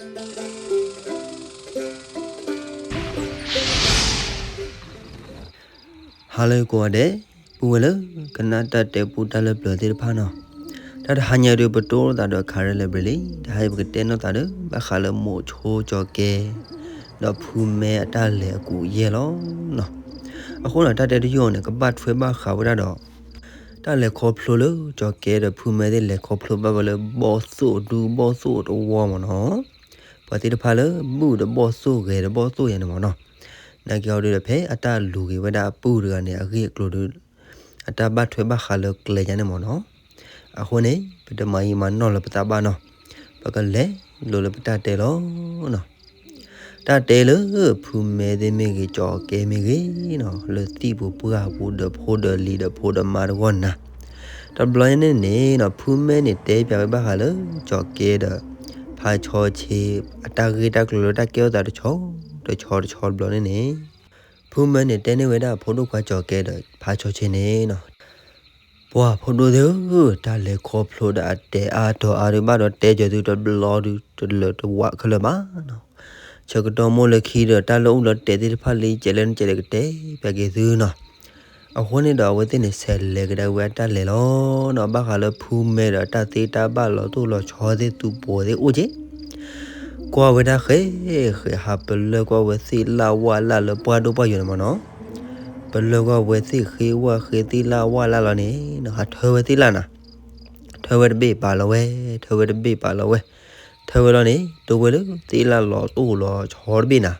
ဟါလၢကိးဂၤဒဲး, ပုၢ်ဝဲၢ်လၢ ကနၣ်တၢ်တဲပူတၢ်လၢပျၢၤသ့ၣ်တဖၣ်နီၤ, တၢ်တဟါညါဒုး ပတိၢ်လိာ်သးဒီးခးရဲလၢဘြ့ၤလံ, တဟါအံၤပကတဲနီၢ်သးဒီး ဘၣ်ဃးလၢမိၤဆိကၠီၤကဲ ဒီးဖုမဲအတၢ်လဲၤအကူအယဲၢ်လီၤ. အဃိန့ၣ် တၢ်တဲတယုၢ်အံၤန့ၣ် ကဘၣ်ထွဲဘၣ်ဃးဝဲဒၣ်ဒီး တၢ်လဲၤခီဖျိလၢကၠီၤကဲဒီးဖုမဲသ့ၣ်လဲၤခီဖျိဘၣ်ဝဲလၢဘီၣ်သိၣ်ဒူဘီၣ်သိၣ်တဝီမ့ၢ်နီၤ. ပှၤသ့ၣ်တဖၣ်လၢဘုၣ်ဒီးဘီၣ်သိၣ်ဂဲၤဒီးဘီၣ်သိၣ်ယၤန့ၣ်မ့ၢ်နီၤ, နာ်က့အီၤဒုးဒီးဖဲအတၢ်လူၤက့ၤဝဲဒၣ်အပုၢ်တဂၤန့ၣ် အဂ့ၢ်အကျိၤဒုး အတၢ်ဘၣ်ထွဲဘၣ်ဃးလၢကျဲယၤန့ၣ်မ့ၢ်နီၤ. အဃိန့ၣ် ပတမၤယံာ်မၤနီၢ်လၢပသးဘၣ်နီၤ, ပကလဲၤလိၤလၢပတၢ်တဲလီၤ. တၢ်တဲလၢ ဖုမဲသ့ၣ်မ့ၢ်ဂ့ၤ ကၠီၤကဲမ့ၢ်ဂ့ၤနီၤ, လၢသံၣ်ပူၤပှၢ်ပူၤဒီးဖိဒီးလံၤဒီးဖိဒီးမါတဂီၢ်နၤ, တဘျီညါန့ၣ်န့ၣ်နီၤ ဖုမဲန့ၣ်တဲပၠးဝဲဘၣ်ဃးလၢ ကၠီၤကဲဒီး ဖါဆီဆ့ အတၢ်ဂ့ၢ်တၢ်ကျိၤလၢတၢ်ကဲထီၣ်သးတဆီ တဆီတဆီတဘျီန့ၣ်န့ၣ်, ဖုမဲန့ၣ်တဲန့ၢ်ဝဲဒၣ်အဖိဒိၣ်ခွါကၠီၤကဲဒီးဖါဆီဆ့န့ၣ်နီၤ, ပှၤဖိဒိၣ်သ့ၣ်ဧၢ, တၢ်လဲၤခီဖျိဒီးအတဲအါတီၤအါဒုး ဘၣ်ဒီးတဲကၢၤသုတဘျီဒုး တလၢာ်တဝးခဲလၢာ်ဘၣ်နီၤ. ဆၢကတီၢ်မိၢ်လၢခံဒီး တၢ်လၢအိၣ်လီၤတဲာ်သ့ၣ်တဖၣ်လၢ ယကလဲၤနကလဲၤကတဲပၠးက့ၤသုနီၤ. အဃိန့ၣ်ဒီး အဝဲသ့ၣ်န့ၣ် ဆဲးလဲၤကဒါဝဲအတၢ်လဲၤလီၤနီၤ, ဘၣ်ဃးလၢဖုမဲဒီးတၢ်သ့တၢ်ဘၣ်လီၤတိၢ်လီၤဆီသ့ၣ်သူပှီၤသ့ၣ်အိၣ်က့ၤ ကွၢ်ဝဲဒၣ်ဃဲးဃဲး ဟးပလၢၢ်ကွၢ်ဝဲသ့ၣ်လၢ်ဝၢ်လၢ်လၢပှၢ်ဒိၣ်ပှၢ်ယိာ်န့ၣ်မ့ၢ်နီၤ, ပလၢၢ်ကွၢ်ဝဲသ့ၣ်ဃ့ဝၢ်ဃ့သ့ၣ်လၢ်ဝၢ်လၢ်လီၤန့ၣ်နီၤ, ဟးထၢဝဲသ့ၣ်လၢ်နၤ, ထၢဝဲတဘ့ၣ်ပာ်လီၤဝဲ, ထၢဝဲတဘ့ၣ်ပာ်လီၤဝဲ, ထၢဝဲလီၤန့ၣ် တိဝဲလၢသ့ၣ်လၢ်လီၤတိၢ်လီၤဆီတဘ့ၣ်နၤ,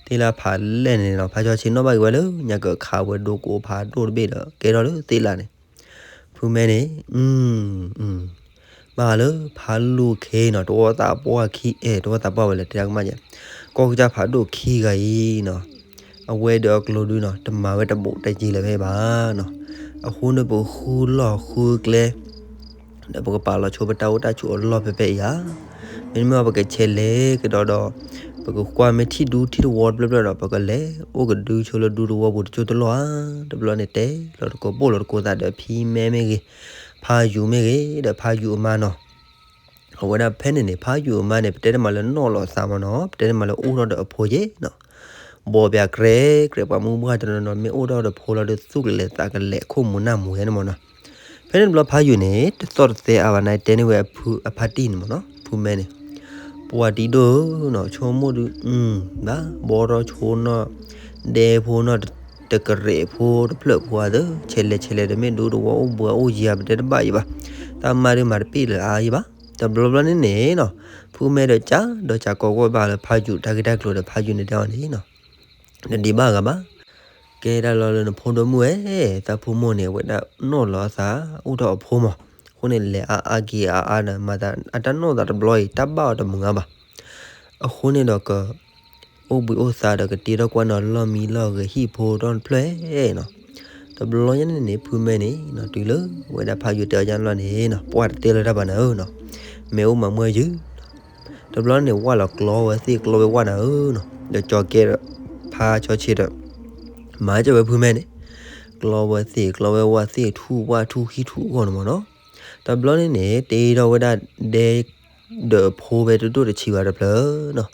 သ့ၣ်လၢ်ဖးလဲၢ်န့ၣ်နီၤ, ဖါဆီဆ့နီၣ်ဘၣ်က့ၤဝဲလၢ ညါကခးဝဲဒိကိးဖးဒိၣ်တဘ့ၣ်ဒီး ကဲထီၣ်လၢသ့ၣ်လၢ်န့ၣ် ဖုမဲန့ၣ်, ဘၣ်ဃးလၢဖးလူၢ်ခ့နီၤ, တဝီသးပှၢ်ခံအဲၣ် တဝီသးပှၢ်ဝဲလဲၣ် တဲကမၣ်ယဲ, ကီၢ်ကစၢ်ဖးဒိၣ်ခံဂၤအံၤနီၤ, အဝဲဒီးအကျိၤဒုနီၤ တမၤဝဲတဘူးတယံၤလၢၤဖဲဘၣ်နီၤ, အဃိန့ၣ်ပဃုလီၢ်ဃုကျဲ ဒီးပကပာ်လီၤဆိပတၢ်အိၣ်တၢ်ဆိးအလီၢ်ဖဲဖဲအံၤဧါ, မ့မ့ၢ်ပကဆဲးလဲၤကဒီးဒီး ပကကွၢ်မ့ၢ်ထံၣ်ဒူထံၣ်တဝီတဖျၢၣ်ဖျၢၣ်ဒီး ပကလဲၤအိၣ်ကဒုဆိလၢဒူတဝီပူၤတစိၢ်တလီၢ်ဧါ, တဘျီန့ၣ်တဲလီၤတကိးပိၢ်လီၤတကိးသးဒီးဖံမဲမ့ၢ်ဂ့ၤ, ဖါယူၤမ့ၢ်ဂ့ၤ ဒီးဖါယူၤအမါနီၤ, အဝဲဒၣ်ဖဲန့ၣ်န့ၣ် ဖါယူၤအမါန့ၣ် ပတဲတမးလၢနီၢ်လီၤသးမ့ၢ်နီၤ, ပတဲတမးလၢအိၣ်ထီၣ်ဒီးအဖိယဲနီၤ, ဘီပၠးကြဲးကြဲး ပှၤမုၢ်ပှၢ်တနီၤနီၤ မ့ၢ်အိၣ်ထီၣ်ဒီးဖိလီၤဒီးသူၣ်ကလဲၤသးကလဲၤ ခိၣ်မူၤနၢ်မူၤယဲန့ၣ်မ့ၢ်နီၤ, ဖဲန့ၣ်တဘျီဖါယူၤန့ၣ် တသီၣ်တသဲအါဘၣ်န့ၣ် တဲန့ၢ်ဝဲအဖါတံၢ်န့ၣ်မ့ၢ်နီၤ, ဖုမဲန့ၣ်, ပှၤတံၤဒိၣ်နီၤ ဆိကမိၣ်ဒုး, ဘၣ်ဘီထီၣ်ဆိနီၣ် ဒဲဖိနီၣ် တကရဲးဖိတဖျၢၣ်ဖိဧါသၢ, ဆဲးလဲၤဆဲးလဲၤဒီးမ့ၢ်ဒူတဝီအိၣ်ဘှံးအိၣ်ယံၤဧါ ပတဲတဘၣ်ယံၤဘၣ်, တၢ်မါဒုးမၤတပ့ၢ်လၢၤအါယံၤဘၣ်, တဘျီဘျီန့ၣ်န့ၣ်နီၤ, ဖုမဲဒီးကဒီးကကိးကွၢ်ဘၣ်လၢဖါယူၤတၢ်ဂ့ၢ်တၢ်ကျိၤဒီး ဖါယူၤန့ၣ်တဲအီၤန့ၣ်နီၤ နဒံးဘၣ်ဂၤဘၣ်, ကဲဒၣ်လီၤလၢနဖိဒိၣ်မုၣ်ဧၢ, သးဖိမိၢ်န့ၣ် အဝဲဒၣ်နီၢ်လီၤအသး အိၣ်ထီၣ်အဖိမး, အဃိန့ၣ် လဲၤအါအါက့ၤအါအါဒီး မၤသးအတၢ်နီၢ်သးတဘျီအံၤ တၢ်ဘၣ်အီၤတမုာ်ဘၣ်, အဃိန့ၣ်ဒီးက အိၣ်ဘှံးအိၣ်သါဒီးကတ့ထီၣ်ကွၢ်နီၤလီၢ်မံလီၢ်ဂဲၤဟံၣ်ဖိဒီတဖျၢၣ်နီၤ, တဘျီညါန့ၣ်န့ၣ် ဖုမဲန့ၣ် တုၤလၢဝဲဒၣ်ဖါယူၤတဲအီၤယါန့ၣ်လီၤန့ၣ်နီၤ ပှၢ်တတဲလၢၤတၢ်ဘၣ်နၤဧၢနီၤ, မ့ၢ်အိၣ်မၤမွဲယုၤ တဘျီန့ၣ် ဝၢ်လီၤကျီဝဲသ့ၣ်ကျီဝဲဝၣ်နၤဧၢနီၤ, ဒီးကၠီၤကဲဒီး ဖါဆီဆ့ဒီး မၤစၢၤဝဲဖုမဲန့ၣ်, ကျီဝဲသ့ၣ်ကျီဝဲဝၣ်သ့ၣ်ထူၣ်ဝၣ်ထူၣ်ဟံၣ်ထူၣ်ဂီၢ်န့ၣ်မ့ၢ်နီၤ, တဘျီန့ၣ်န့ၣ် တ့ထီၣ်ဝဲဒၣ်ဒဲ ဒီးအဖိဖဲတဒိၣ်တဆံးဘၣ်တဖျၢၣ်နီၤ,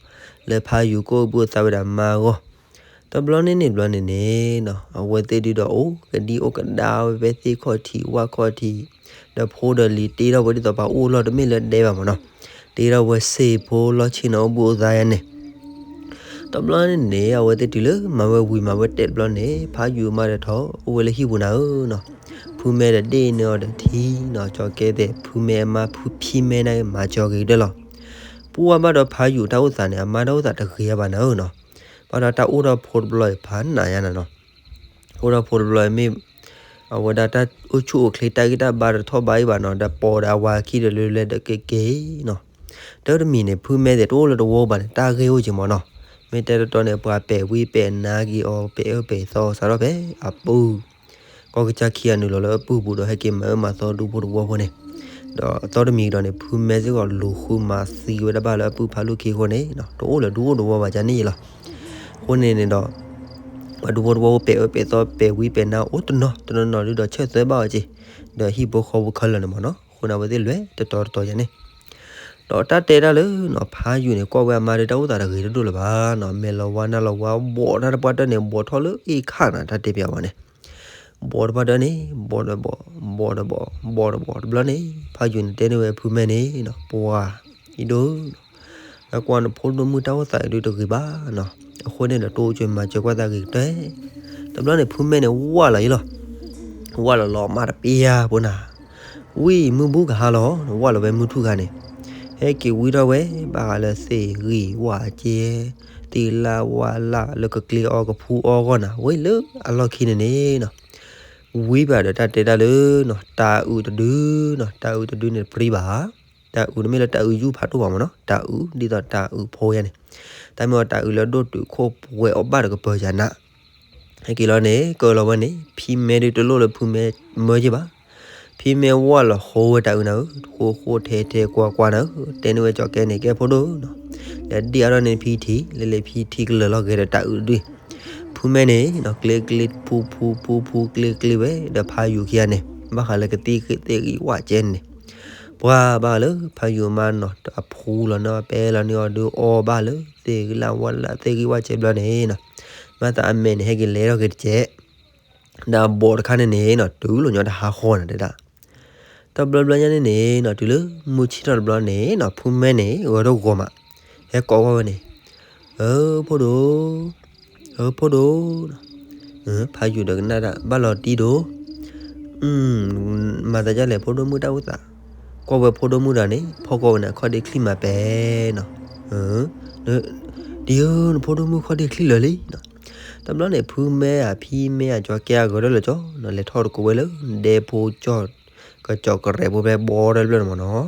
လၢဖါယူၤကအိၣ်ဘှံးအိၣ်သါဝဲဒၣ်မါအဂီၢ်, တဘျီန့ၣ်န့ၣ်တဘျီန့ၣ်န့ၣ်နီၤ အဝဲသ့ၣ်ဒုးဒီးအိၣ်ကဒံအိၣ်ကဒါဝဲဖဲသ့ၣ်ခီၣ်ထံးဝၣ်ခီၣ်ထံး, ဒီးဖိဒီးလံၤတ့ထီၣ်ဝဲဒ်သိးပှၤအိၣ်လီၢ်တမ့ၢ်လၢဒဲဘၣ်မ့ၢ်နီၤ, တ့ထီၣ်ဝဲစ့ၢ်ဖိလီၢ်ဆ့ၣ်နီၤအိၣ်ဘှံးအိၣ်သါယါန့ၣ် တဘျီန့ၣ်န့ၣ် အဝဲသ့ၣ်တုၤလၢမၤဝဲဝံၤမၤဝဲတဲာ်တဘျီန့ၣ် ဖါယူၤအမါဒီးထီၣ်အိၣ်ဝဲလၢဟံၣ်ပူၤနၤဧၢနီၤ, ဖုမဲဒီးဒ့ၣ်န့ၢ်အီၤဒီးထံနီၤ, ကၠီၤကဲသဲး ဖုမဲအမါဖံမဲန့ၣ်မၤစၢၤဂ့ၤဒၣ်လီၤ, ပှၢ်ဘၣ်ဒီးဖါယူၤတၢ်အိၣ်သးန့ၣ် အမါတၢ်အိၣ်သးတဂ့ၤဘၣ်နၤဧၢနီၤ, ဘၣ်ဒီးတၢ်အိၣ်ထီၣ်ဖိတဘျီအံၤဖးနးယါနၤနီၤ, အိၣ်ထီၣ်ဖိတဘျီအံၤမ့ၢ် အဝဲဒၣ်တၢ်အိၣ်ဆူၣ်အိၣ်ချ့တၢ်ဂံၢ်တၢ်ဘါဒီးထီၣ်ဘါအံၤဘၣ်နီၤ, ဒီးပိာ်ဒီးအဝၤခံဒီးလဲၤလဲၤဒီးက့ၤက့ၤနီၤ, တၢ်တမံၤန့ၣ် ဖုမဲသ့ၣ်တအိၣ်လၢတဝီဘၣ်န့ၣ် တၢ်ဂ့ၢ်အိၣ်က့ၤမ့ၢ်နီၤ, မ့ၢ်တဲတတီန့ၣ် ပှၤပဲာ်ဝံပဲာ်နါက့ၤအီၤ ပဲာ်အၢပဲာ်သီစးထီၣ်ဖဲအပုၢ် ကီၢ်ကစၢ်ခံဂၤနုာ်လီၤလၢအပုၢ်ပူၤဒီး ဟဲက့ၤမၤအၢမၤသီဒူဖိတဝီဖိန့ၣ်, ဒီးအသီတမံၤကဒီးန့ၣ် ဖုမဲစ့ၢ်ကီးလူၤဃုမၤသံဝဲဒၣ်ဘၣ်လၢအပုၢ်ဖးလူၢ်ခံအဃိန့ၣ် တအိၣ်လၢဒူအိၣ်တဝီဘၣ်ကန့ၣ်လီၤ, အဃိန့ၣ်န့ၣ်ဒီး ပှၤဒူဖိတဝီဖိပဲာ်အၢပဲာ်သီပဲာ်ဝံပဲာ်နါအိၣ်တနီၤတနီၤနီၤဒုဒီးဆၢၣ်သၢဘၣ်အီၤက့ၤ, ဒီးဟံၣ်ဖိဃီဖိခဲလၢာ်န့ၣ်မ့ၢ်နီၤ, အဃိန့ၣ် အဝဲသ့ၣ်လဲၤတတီၤတတီၤယၤန့ၣ်, ဒီးတၢ်တဲတၢ်လၢနီၤ ဖးယိၤန့ၣ် ကွၢ်ဝဲအမါဒီးတၢ်အိၣ်သးတဂ့ၤတဒိၣ်လၢၤဘၣ်နီၤ, မဲာ်လီၤဝါနါလီၤဝါ ဘီးတၢ်တပှၢ်တၢၢ်န့ၣ် ဘီးထီၣ်လၢအ့ၣ်ခၣ်နၤ တၢ်တဲပျးဝဲန့ၣ်, ဘီးတပှၢ်တၢၢ်န့ၣ် ဘီးဒီးဘီး ဘီးဒီးဘီး တဘျီန့ၣ် ဖးယိၤန့ၣ်တဲန့ၢ်ဝဲဖုမဲန့ၣ်နီၤ, ပှၤ အံၤဒိၣ် လၢကွၢ်နဖိဒိၣ်မုၣ်တၢ်အိၣ်သးအံၤဒုးတဂ့ၤဘၣ်နီၤ, အဃိန့ၣ်ဒီးတိစၢၤမၤစၢၤကွၢ်သးဂ့ၤကတၢၢ်, တဘျီန့ၣ် ဖုမဲန့ၣ်ဝၢ်လီၤအံၤလီၤ, ဝၢ်လီၤလီၤမါတပျၢ်ဖိနၤ, ဝံၤမုၢ်ဘူကဟါလီၤ ဝၢ်လီၤဝဲမုၢ်ထူၣ်ခါန့ၣ်, ဟဲက့ၤဝံထီၣ်ဝဲ ဘၣ်ဃးလၢသ့ၣ်ဂံၢ်ဝၣ်ကဲ သ့ၣ်လၣ်ဝၣ်လၣ်လၢကကျ့အီကဖူအီဂီၢ်နၤ ဝဲလၢအလီၢ်ခံန့ၣ်န့ၣ်နီၤ, ဝံဘၣ်ဒီးတၢ်တဲတၢ်လၢနီၤ တၤအုးတဒုနီၤ, တၤအုးတဒုန့ၣ်တပြံဘၣ်, တၤအုးတမ့ၢ်လၢတၤအုးယူၢ်ဖးဒိၣ်ဘၣ်မ့ၢ်နီၤ, တၤအုးဒ်သိးတၤအုးဖိယါန့ၣ်, တၢ်မ့ၢ်အီၤတၤအုးလၢဒိၣ်တုာ်ခိၣ်ပှဲၤအီၤဘၣ်ဒီးကပၢၤယၤနး ဟဲက့ၤလီၤန့ၣ် ကၢလီၤဝဲန့ၣ် ဖံမဲဒုးတလိၣ်လၢဖုမဲမၢက့ဘၣ်. ဖံမဲဝၢ်လီၤဃိဝဲတၤအုးနၤဧၢ, ဃိဃိထဲထဲကွၢ်ကွၢ်နၤဧၢ, တဲန့ၢ်ဝဲကၠီၤကဲန့ၣ် ကဲဖိဒိၣ်နီၤ, ဒီးဒံၣ်အါထီၣ်န့ၣ်ဖံထံး လဲၤလဲၤဖံထံးကလၢၤလီၤဂဲၤဒီးတၤအုးတဒု, ဖုမဲန့ၣ်နီၤ ကျ့ကျ့ဖူဖူဖူဖူကျ့ကျ့ဝဲ ဒီးဖးယိၤခံဂၤန့ၣ် ဘၣ်ဃးလၢကသံၣ်သ့ၣ်ဂံၢ်ဝၣ်ကဲန့ၣ် ပှၤဘၣ်ဃးလၢဖးယိၤအမါနီၤ အဖူလီၤန့ၢ်အီၤပဲလီၤန့ၢ်အီၤဒုးအီဘၣ်လၢ သ့ၣ်ဂံၢ်လၢဝၣ်လၢ သ့ၣ်ဂံၢ်ဝၣ်ကဲဘျီန့ၣ်နီၤ, မၤသးအမဲာ်န့ၣ် ဟဲက့ၤလဲၤထီၣ်က့ၤတကဲး, ဒီးအဘီးတခါန့ၣ်န့ၣ်နီၤ တုၤလီၤညီတဟါဃီနၤတဲဒၣ်, တဘျီဘျီညါန့ၣ်န့ၣ်နီၤ တုၤလၢမုၢ်ဆ့ၣ်ထီၣ်တဘျီန့ၣ်နီၤ ဖုမဲန့ၣ် ဂီၤဒိၣ်ဂီၤမး ဟဲကိးကွၢ်ဝဲန့ၣ်, အၢ ဖိဒိၣ် အၢ ဖိဒိၣ်, ဖးယိၤဒီးကနၣ်တၢ် ဘၣ်လီၤတံၢ်ဒိၣ်, မၤသးဒ်လဲၣ် ဖိဒိၣ်မုၣ်တၢ်အိၣ်သး, ကွၢ်ဝဲဖိဒိၣ်မုၣ်ဒီးန့ၣ် ဖီၣ်ကွၢ်ဝဲန့ၣ် ခီၣ်ဒ့ချံၣ်မးပဲနီၤ, ဒ်အၢ နဖိဒိၣ်မုၣ်ခီၣ်ဒ့ချံၣ်လၢာ်လံနီၤ, တဘျီန့ၣ် ဖုမဲဧါ ဖံမဲဧါ ကၠီၤကဲအဂီၤဒၢလၢကၠီနီၤ လဲၤထီၣ်တကိးဝဲလၢ ဒဲဖိကၠီၣ် ကစီၤကရဲးဖိဖဲဘီဒၢတဘျီန့ၣ်မ့ၢ်နီၤ,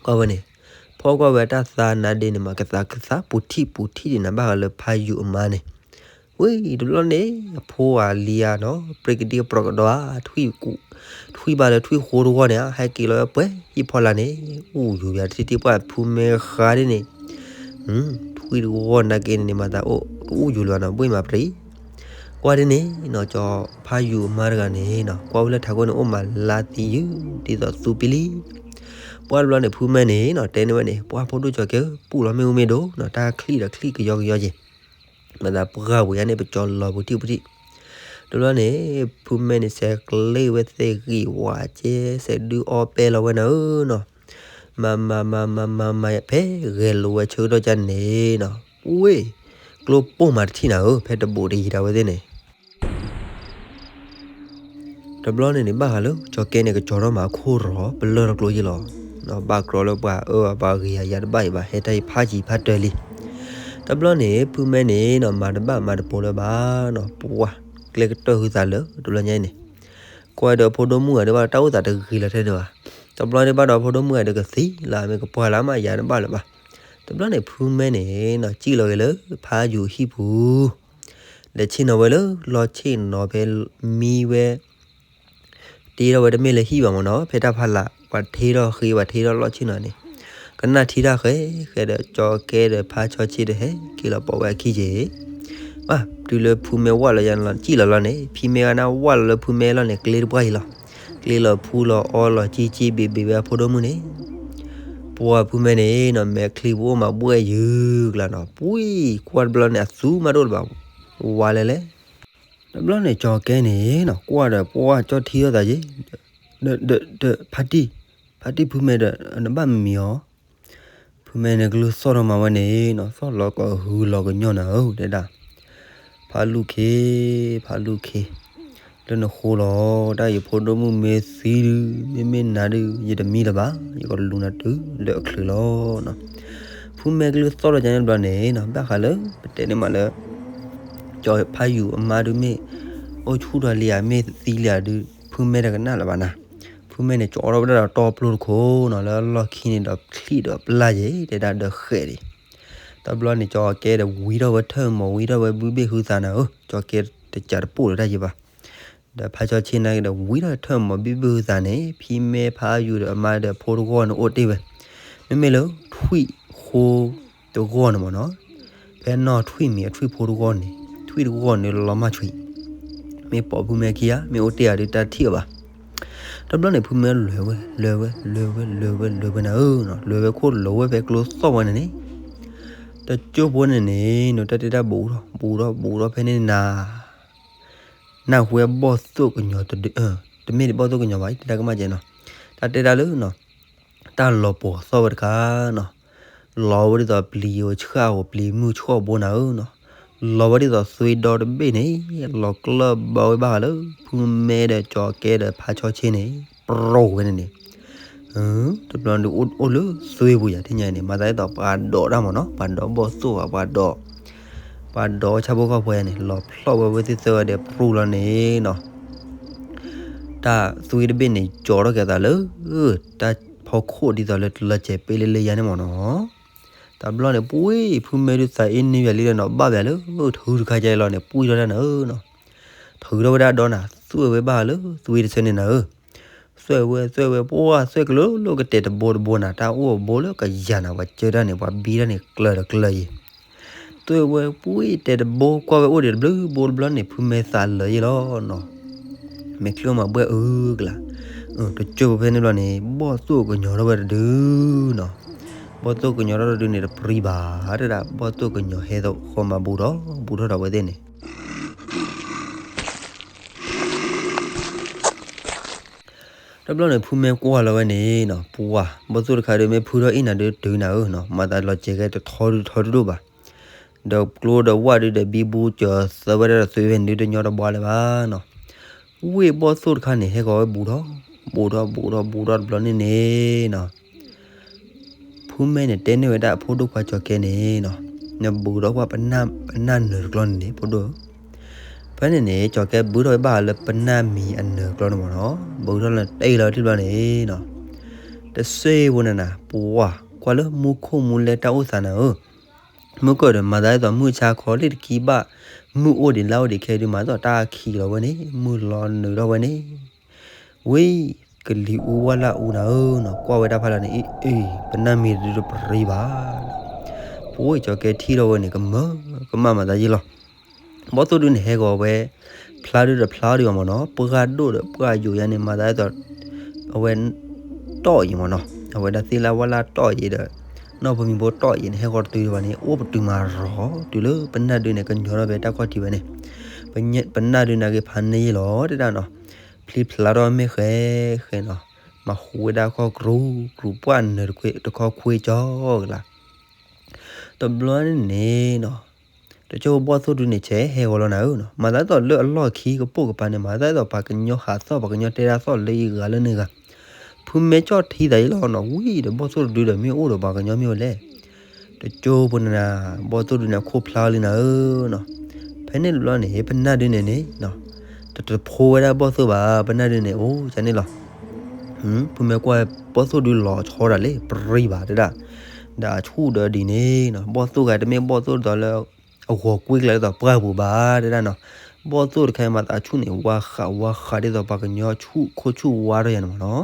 ကွၢ်ဝဲန့ၣ် ဖီၣ်ကွၢ်ဝဲတၢ်သးနါဒ့န့ၣ်မး ကသးကသးပူၤထံၣ်ပူၤထံၣ်ဒံးနၤ ဘၣ်ဃးလၢဖးယိၤအမါန့ၣ်, ဝံၤတဘျီန့ၣ် အဖိအလံၤဧါနီၤ ပြ့ကဒံကပြီၤကဒီဧါ ထွံၣ်ကူး ထွံၣ်ဘၣ်လၢထွံၣ်ဃိတဂီၢ်န့ၣ် ဟဲက့ၤလီၤဝဲပှဲၤဟံၣ်ဖီလာ်န့ၣ် အိၣ်ယူၤယၤတထံၣ်တထံၣ်ပှၢ်ဖုမဲဃါဒ်န့ၣ် ထွံၣ်တဂီၢ်နာ်က့န့ၣ်န့ၣ် မၤသးအိၣ်တအိၣ်ယူၤလၢၤဘၣ်နီၤ ဘှ့ၣ်မၤပြံၤ, ကွၢ်ဒ်န့ၣ်နီၤ ကၠီၤဖးယိၤအမါတဂၤန့ၣ်နီၤ ကွၢ်ဝဲလၢထးခိၣ်န့ၣ် အိၣ်မးလါသံယုၢ် ဒ်သိးသူပံလံ, ပှၢ်တဘျီန့ၣ် ဖုမဲန့ၣ်နီၤ တဲန့ၢ်ဝဲန့ၣ် ပှၢ်ဖိဒိၣ်ကၠီၤကဲဧၢ ပူၣ်လီၤမ့ၣ်အူမ့ၢ်ဒိၣ်နီၤ တၢ်ချံၣ်ဒီးချံၣ်ကယီကယီက့ၤ မၤသးပှၢ်ဝဲယါန့ၣ် ပကၠီၤလီၤပူၤထံၣ်ပူၤထံၣ်, တဘျီန့ၣ် ဖုမဲန့ၣ် ဆဲးကျ့ဝဲသ့ၣ်ဂံၢ်ဝၣ်ကဲ ဆဲးဒုးအီပဲလီၤဝဲနၤဧၢနီၤ, မၤမၤမၤမၤမၤမၤ ဖဲဂဲၤလိာ်ဝဲဆၢကတီၢ်ကၢ်န့ၣ်နီၤ ဝ့ၢ် ကျိပိၢ်မးတထံၣ်နၤဧၢ ဖဲတဘူးတယံၤတၢ်ဝဲသ့ၣ်န့ၣ် တဘျီန့ၣ်န့ၣ် ဘၣ်ဃးလၢ ကၠီၤကဲန့ၣ် ကကၠီၤထီၣ်မးအခိၣ်ရီၤ ပလၢၢ်ထီၣ်ကျိယ့ၢ်လီၤ. ဘၣ်ကြီလၢပှၤအၢ ပှၤဂ့ၤယၤ ယၤတဘၣ်အံၤဘၣ် ဟဲတၢ်အံၤဖးယံၤဖးတၢၢ်လံ. တဘျီန့ၣ် ဖုမဲန့ၣ်နီၤ မၤတဘၣ်မၤတပိၤလၢၤဘၣ်နီၤ ပှၤ ကျဲကတၢၢ်ဟုသးလၢ တဘျီညါအံၤန့ၣ် ကွၢ်ဒီးဖိဒိၣ်မုၣ်ဂၤဒီးဘၣ် တၢ်အိၣ်သးတဂ့ၤလၢၤထဲန့ၣ်ဘၣ်. တဘျီန့ၣ်ဘၣ်ဒီးဖိဒိၣ်မုၣ်ဂၤဒီးကသံလၢ မ့ၢ်ကပှၢ်လၢမးယၤတဘၣ်လၢၤဘၣ်. တဘျီန့ၣ် ဖုမဲန့ၣ်နီၤ စံၣ်လီၤက့ၤလၢ ဖးယိၤဟံၣ်ပူၤ ဒီးဆ့ၣ်နီၤဝဲလၢ လီၢ်ဆ့ၣ်နီၤဖဲမံဝဲ တ့ထီၣ်ဝဲတမ့ၢ်လၢဟံၣ်ဘၣ်မ့ၢ်နီၤ ဖဲတၢ်ဖးလၢ် ပှၤထ့ထီၣ်ဃ့ ပှၤထ့ထီၣ်လီၢ်ဆ့ၣ်နီၤန့ၣ် ကနၣ်ထံတၢ်ဃဲ ဃဲဒီးကၠီၤကဲဒီးဖးဆီဆ့ဒီးဟဲက့ၤလီၤပိာ်ဝဲအခံက့ၤ ဘၣ်တုၤလၢဖုမဲဝၢ်လီၤယၤလီၤ စံၣ်လီၤလီၤန့ၣ် ဖံမဲဂၤန့ၣ်ဝၢ်လီၤလၢဖုမဲလီၤန့ၣ် ကျ့တပှၢ်အံၤလီၤ. ကျ့လီၤဖူလီၤအီလီၤကံကံဘ့ၣ်ဘ့ၣ်ဝဲအဖိဒိၣ်မုၣ်န့ၣ် ပှၢ်ဖုမဲန့ၣ်နီၤ မဲာ်ချံပအိၣ်မးဘှဲၣ်ယုၤကျါနီၤ ပှံၤကွၢ်တဘျီန့ၣ် အသူမးတအိၣ်လၢၤဘၣ် ဝါလဲၣ်လဲၣ် တဘျီန့ၣ် ကၠီၤကဲန့ၣ်နီၤ ကွၢ်ဒီးပှၢ်ကၠီၣ်ထံအီၤသးယ့ၣ် ဒီး ဒီး ဖါတံၢ် ဖါတံၢ်ဖုမဲဒီး နဘၣ်မံၤအီၤ ဖုမဲန့ၣ်ကလုၢ်သီၣ်ထီၣ်မးဝဲန့ၣ်နီၤ သီၣ်လီၤကဟုလီၤကညီၢ်နၤဧၢ တဲဒၣ် ဖးလူၢ်ခ့ ဖးလူၢ်ခ့ လၢနဃိလီၤ တၢ်ယဖိဒိၣ်မုၣ်မ့ၢ်သံဒုး မ့မ့ၢ်နၤဒုး ယတမံလၢၤဘၣ် ယကလူၤနၤတုၤလၢအချုးလီၤနီၤ ဖုမဲကလုၢ်သီၣ်ထီၣ်ကန့ၣ်တဘျီန့ၣ်နီၤ ဘၣ်ဃးလၢ ပတဲန့ၢ်မးလၢ ကၠီၤဖးယိၤအမါဒုးမ့ၢ် အိၣ်ဆူၣ်ထီၣ်လံဧါ မ့ၢ်သံလံဧါဒုး ဖုမဲတကနၣ်လၢၤဘၣ်နၤ ဖုမဲန့ၣ် ကၠီထီၣ်ဝဲဒၣ်ဒီးတီပျိတခိၣ်နီၤ လၢအလီၢ်ခံန့ၣ်ဒီး ချံၣ်ဒီးပျၢ်ယ့ၣ် တဲဒၣ်ဒီးဃဲးဒံး တဘျီန့ၣ် ကၠီၤကဲဒီးဝံထီၣ်ဝဲထၢၣ်မီၤ ဝံထီၣ်ဝဲဘုဘ့ၣ်ဟုသးနၤဧၢ ကၠီၤကဲတစးတပိၢ်လၢၤတၢ်ယံၤဘၣ် ဒီးဖးဆီဆ့န့ၣ်က့ဒီးဝံထီၣ်ထၢၣ်မီၤဘုဘ့ၣ်ဟုသးန့ၣ် ဖံမဲဖးယိၤဒီးအမါဒီးဖိတဂီၢ်န့ၣ်အိၣ်တ့ၢ်ဝဲ မ့မ့ၢ်လၢထွံၣ်ဃိတဂီၢ်န့ၣ်မ့ၢ်နီၤ ဖဲနီၢ်ထွံၣ်မံၤအထွံၣ်ဖိတဂီၢ်န့ၣ် ထွံၣ်တဂီၢ်န့ၣ်လီၤမၢ်ဆှံ မ့ၢ်ပိာ်ဖုမဲခံဂၤ မ့ၢ်အိၣ်တ့ၢ်ဂၤဒုးတၢ်ထံၣ်အီၤဘၣ် တဘျီန့ၣ် ဖုမဲလဲၤဝဲ လဲၤဝဲ လဲၤဝဲ လဲၤဝဲ လဲၤဝဲနၤဧၢနီၤ, လဲၤဝဲခိၣ်လီၤဝဲဖဲကျိသီၣ်ဝဲန့ၣ်န့ၣ်, တကၠိဖိန့ၣ်န့ၣ်နီၤ တၢ်တဲတၢ်ဘူးထီၣ် ဘူးထီၣ် ဘူးထီၣ်ဖဲန့ၣ်နၤ နၢ်ဟူဝဲဘီၣ်သိၣ်ကညီၤတဒု, တမ့ၢ်ဘီၣ်သိၣ်ကညီၤဘၣ် တဲတၢ်ကမၣ်ကဲနီၤ, တၢ်တဲတၢ်လၢနီၤ, တၢ်လီၤပှီၤသီၣ်ဝဲတခါနီၤ, လီၤဝဲဒ်သိးပျံၤဧိၤဆှၣ်ဧိၤ ပျံၤမုၢ်ဆှီၣ်ဘိနၤဧၢနီၤ, လီၤဝဲဒ်သိးသွံဒီတဘ့ၣ်န့ၣ် လီၤကျၢၢ်ဘၢဝဲဘၣ်ဃးလၢ ဖုမဲဒီးကၠီၤကဲဒီးဖါဆီဆ့န့ၣ် ပြီဝဲန့ၣ်န့ၣ် တဘျီဒုးအိၣ်လၢသွံပူၤယၤ ထံၣ်ညါန့ၣ် မၤသးဒ်သိးပှၤဒိးတၢ်မ့ၢ်နီၤ, ပှၤဒိးဘီၣ်သိၣ်ဘၣ် ပှၤဒိး ပှၤဒိးဆၣ်ဖိကီၢ်ဖိယၤန့ၣ် လီၤဖျီၣ်ဝဲဝဲသ့ၣ်သၢဂၤဒီးပြူလီၤန့ၣ်နီၤ, တၢ်သွံတဘ့ၣ်န့ၣ် ကၠီထီၣ်က့ၤအသးလၢ တၢ်ဖီခိၣ်ဒ်သိးလၢတလီၤစဲးပ့လၢလၢယၤန့ၣ်မ့ၢ်နီၤ, တဘျီန့ၣ် ပှ့ၤဖုမဲဒုးသးအ့န့ၢ်ယၤလံဒီးနီၤ ဘၣ်ဝဲလၢ ထုတခါကဲလီၤန့ၣ် ပှ့ၤထီၣ်တၢ်နၤဧၢနီၤ, ထုးထီၣ်ဝဲဒၣ်ဒီးနၤ သွံၣ်ဝဲဘၣ်လၢသွံတဆၢန့ၣ်နၤဧၢ သွဲၣ်ဝဲသွဲၣ်ဝဲ ပှၢ်သွဲၣ်ကလိလိကတဲာ်တဘိတဘိနၤ တၢ်အိၣ်အဘိလၢကယၤနၤ ပှၤကၢတၢ်န့ၣ် ပှၤဘံတၢ်န့ၣ်ကျၢၤဒီးကျၢၤယံၤ, သွဲၣ်ဝဲပှ့ၤတဲာ်တဘိ ကွၢ်ဝဲအိၣ်ဒံးတဘျုးဘိတဘျီန့ၣ် ဖုမဲသးလၢာ်ယံၤလီၤနီၤ, မ့ၢ်ချုးမၤဘှဲၣ်အုကလး, တကၠိဖဲန့ၣ်ဘျီန့ၣ် ဘီၣ်သိၣ်ကညီၤထီၣ်ဝဲတဒုနီၤ, ဘီၣ်သိၣ်ကညီၤထီၣ်တဒုန့ၣ် တပြံဘၣ်တဒၣ် ဘီၣ်သိၣ်ကညီၤဟဲသဃီမၤဘူးထီၣ် ဘူးထီၣ်ဒီးဝဲသ့ၣ်န့ၣ် တဘျီန့ၣ် ဖုမဲကွၢ်လီၤဝဲန့ၣ်နီၤ ပှၢ်ဘီၣ်သိၣ်တခါဒုး မ့ၢ်ဖုထီၣ်အ့ၣ်နၤဒုးတုၤနၤဧၢနီၤ မၤသးလီၤစဲးကဲတထီဒုးထီဒုးဒိၣ်ဘၣ်, ဒီးကျိဒီးဝၣ်ဒုးဒီးဘံဘူကၢၤသၢဝဲဒၣ်ဒီးသွံဝဲန့ၣ်ဒုးတညီတဘှါလၢၤဘၣ်နီၤ, ဝ့ၢ်ဘီၣ်သိၣ်တခါန့ၣ် ဟဲဂီၤဝဲဘူးထီၣ် ဘူးထီၣ်ဘူးထီၣ်ဘူးထီၣ်တဘျီန့ၣ်န့ၣ်နီၤ ဖုမဲန့ၣ်တဲန့ၢ်ဝဲဒၣ်အဖိဒိၣ်ခွါကၠီၤကဲန့ၣ်နီၤ, နဘူးထီၣ်ကွၢ်ပနၢ်နၢၤတကျီန့ၣ်န့ၣ် ဖိဒိၣ်ဧၢ, ဖဲန့ၣ်န့ၣ် ကၠီၤကဲဘုထီၣ်ဝဲဘၣ်လၢပနၢ်မံၤအနၢၤတကျီန့ၣ်မ့ၢ်နီၤ, ဘုထီၣ်လၢတအ့ၣ်လီၤထံၣ်ဘျီန့ၣ်နီၤ, တစ့ဖိနၤနၤ ပှၢ်ကွၢ်လၢမူခိၣ်မူလဲတၢ်အိၣ်သးနၤဧၢ မုၢ်ကၢၢ်ဒီးမၤသးဒ်သိးမုၢ်ဆါခီလံတကံဘၣ်, မုၢ်အိၣ်ဒံးလါအိၣ်ဒံးခဲဒုး မၤသးတၢ်ခံးလီၤဝဲန့ၣ် မုၢ်လီၤနုာ်ထီၣ်ဝဲန့ၣ်, ဝံၤကလံၤအူဝါလၢအူနၤဧၢနီၤ, ကွၢ်ဝဲတၢ်ဖးလီၤန့ၣ် အ့ၣ်အ့ၣ် ပနၢ်မံၤတဒုတပြံဘၣ်, ပဝဲကၠီၤကဲထံၣ်ထီၣ်ဝဲန့ၣ် ကမၢကမၣ်မၤသးယံၤလီၤ ဘီၣ်သိၣ်ဒုန့ၣ် ဟဲဂီၤဝဲ ဖျါဒုဒီးဖျါဒုအီၤမ့ၢ်နီၤ, ပှၢ်ဒိၣ်ဒီးပှၢ်ယိာ်ယါန့ၣ် မၤသးဒ်သိး အဝဲ တီၢ်ယံၤမ့ၢ်နီၤ, အဝဲဒၣ်သ့ၣ်လၢဝၣ်လၢတီၢ်ယံၤဒီး နီၢ်ဖိမံၤဖိတီၢ်ယံၤန့ၣ် ဟဲဂီၤတတုၤဒံးဘၣ်န့ၣ် အိၣ်ပတုၤမးရီၤတုၤလၢပနၢ်ဒုန့ၣ် ကညီထီၣ်ဖဲတၢ်ခီၣ်ထံးဝဲန့ၣ်, ပနၢ်ဒုန့ၣ်က့ၤဖးန့ၢ်ယံၤလီၤ တဲဒၣ်နီၤ, ဖျံဖျါထီၣ်မ့ၢ်ဃဲဃဲနီၤ, မၤဟူးဝဲဒၣ်ခီၣ်ကရူၢ်ကရူၢ် ပှၢ်နၢၤတခီခွ့ကၠီကလါ တဘျီန့ၣ်န့ၣ်နီၤ, တကၠိဘီၣ်သိၣ်ဒုန့ၣ် ဆဲးဟဲဂီၤလီၤနၤဧၢနီၤ, မၤသးဒ်သိးလၢအလီၢ်ခံကပိာ်ကပၤန့ၣ် မၤသးဒ်သိးပှၤကညီဟးသီၣ် ပှၤကညီတဲဒၣ်သီၣ်လၢယဂၤလၢန့ၣ်ဂၤ, ဖုမဲကၠီၣ်ထံသးယံၤလီၤနီၤ, ဝံၤဒီးဘီၣ်သိၣ်တဒုဒီးမ့ၢ်အိၣ်ဒီးပှၤကညီမ့ၢ်အိၣ်လဲၣ်, တကၠိဖိနၤနၤ, ဘီၣ်သိၣ်ဒုန့ၣ် အခိၣ်ဖျါလံနၤဧၢနီၤ, ဖဲန့ၣ်တဘျီန့ၣ် ပနၢ်ဒုန့ၣ်န့ၣ်နီၤ, တတဖိဝဲဒၣ်ဘီၣ်သိၣ်ဘၣ်, ပနၢ်ဒုန့ၣ် အိၣ်ကန့ၣ်လီၤ ဖုမဲကွၢ်ဘီၣ်သိၣ်ဒုလီၤဆီဒၣ်လဲၣ် ပြံဘၣ်တဲဒၣ်, ဒီးအဆူၣ်ဒီးဒ်န့ၣ်နီၤ, ဘီၣ်သိၣ်ဂၤတမ့ၢ်ဘီၣ်သိၣ်ဒ်သိးလၢ အဂီၤကွ့ကလးဒ်သိးပှၢ်ပူၤဘၣ်တဲဒၣ်နီၤ, ဘီၣ်သိၣ်တခါမၤသးဆူၣ်န့ၣ် ဝါဃးဝါဃးဒ်သိးပှၤကညီဆူၣ်ခိၣ်ဆူၣ်ဝါထီၣ်ယါန့ၣ်မ့ၢ်နီၤ,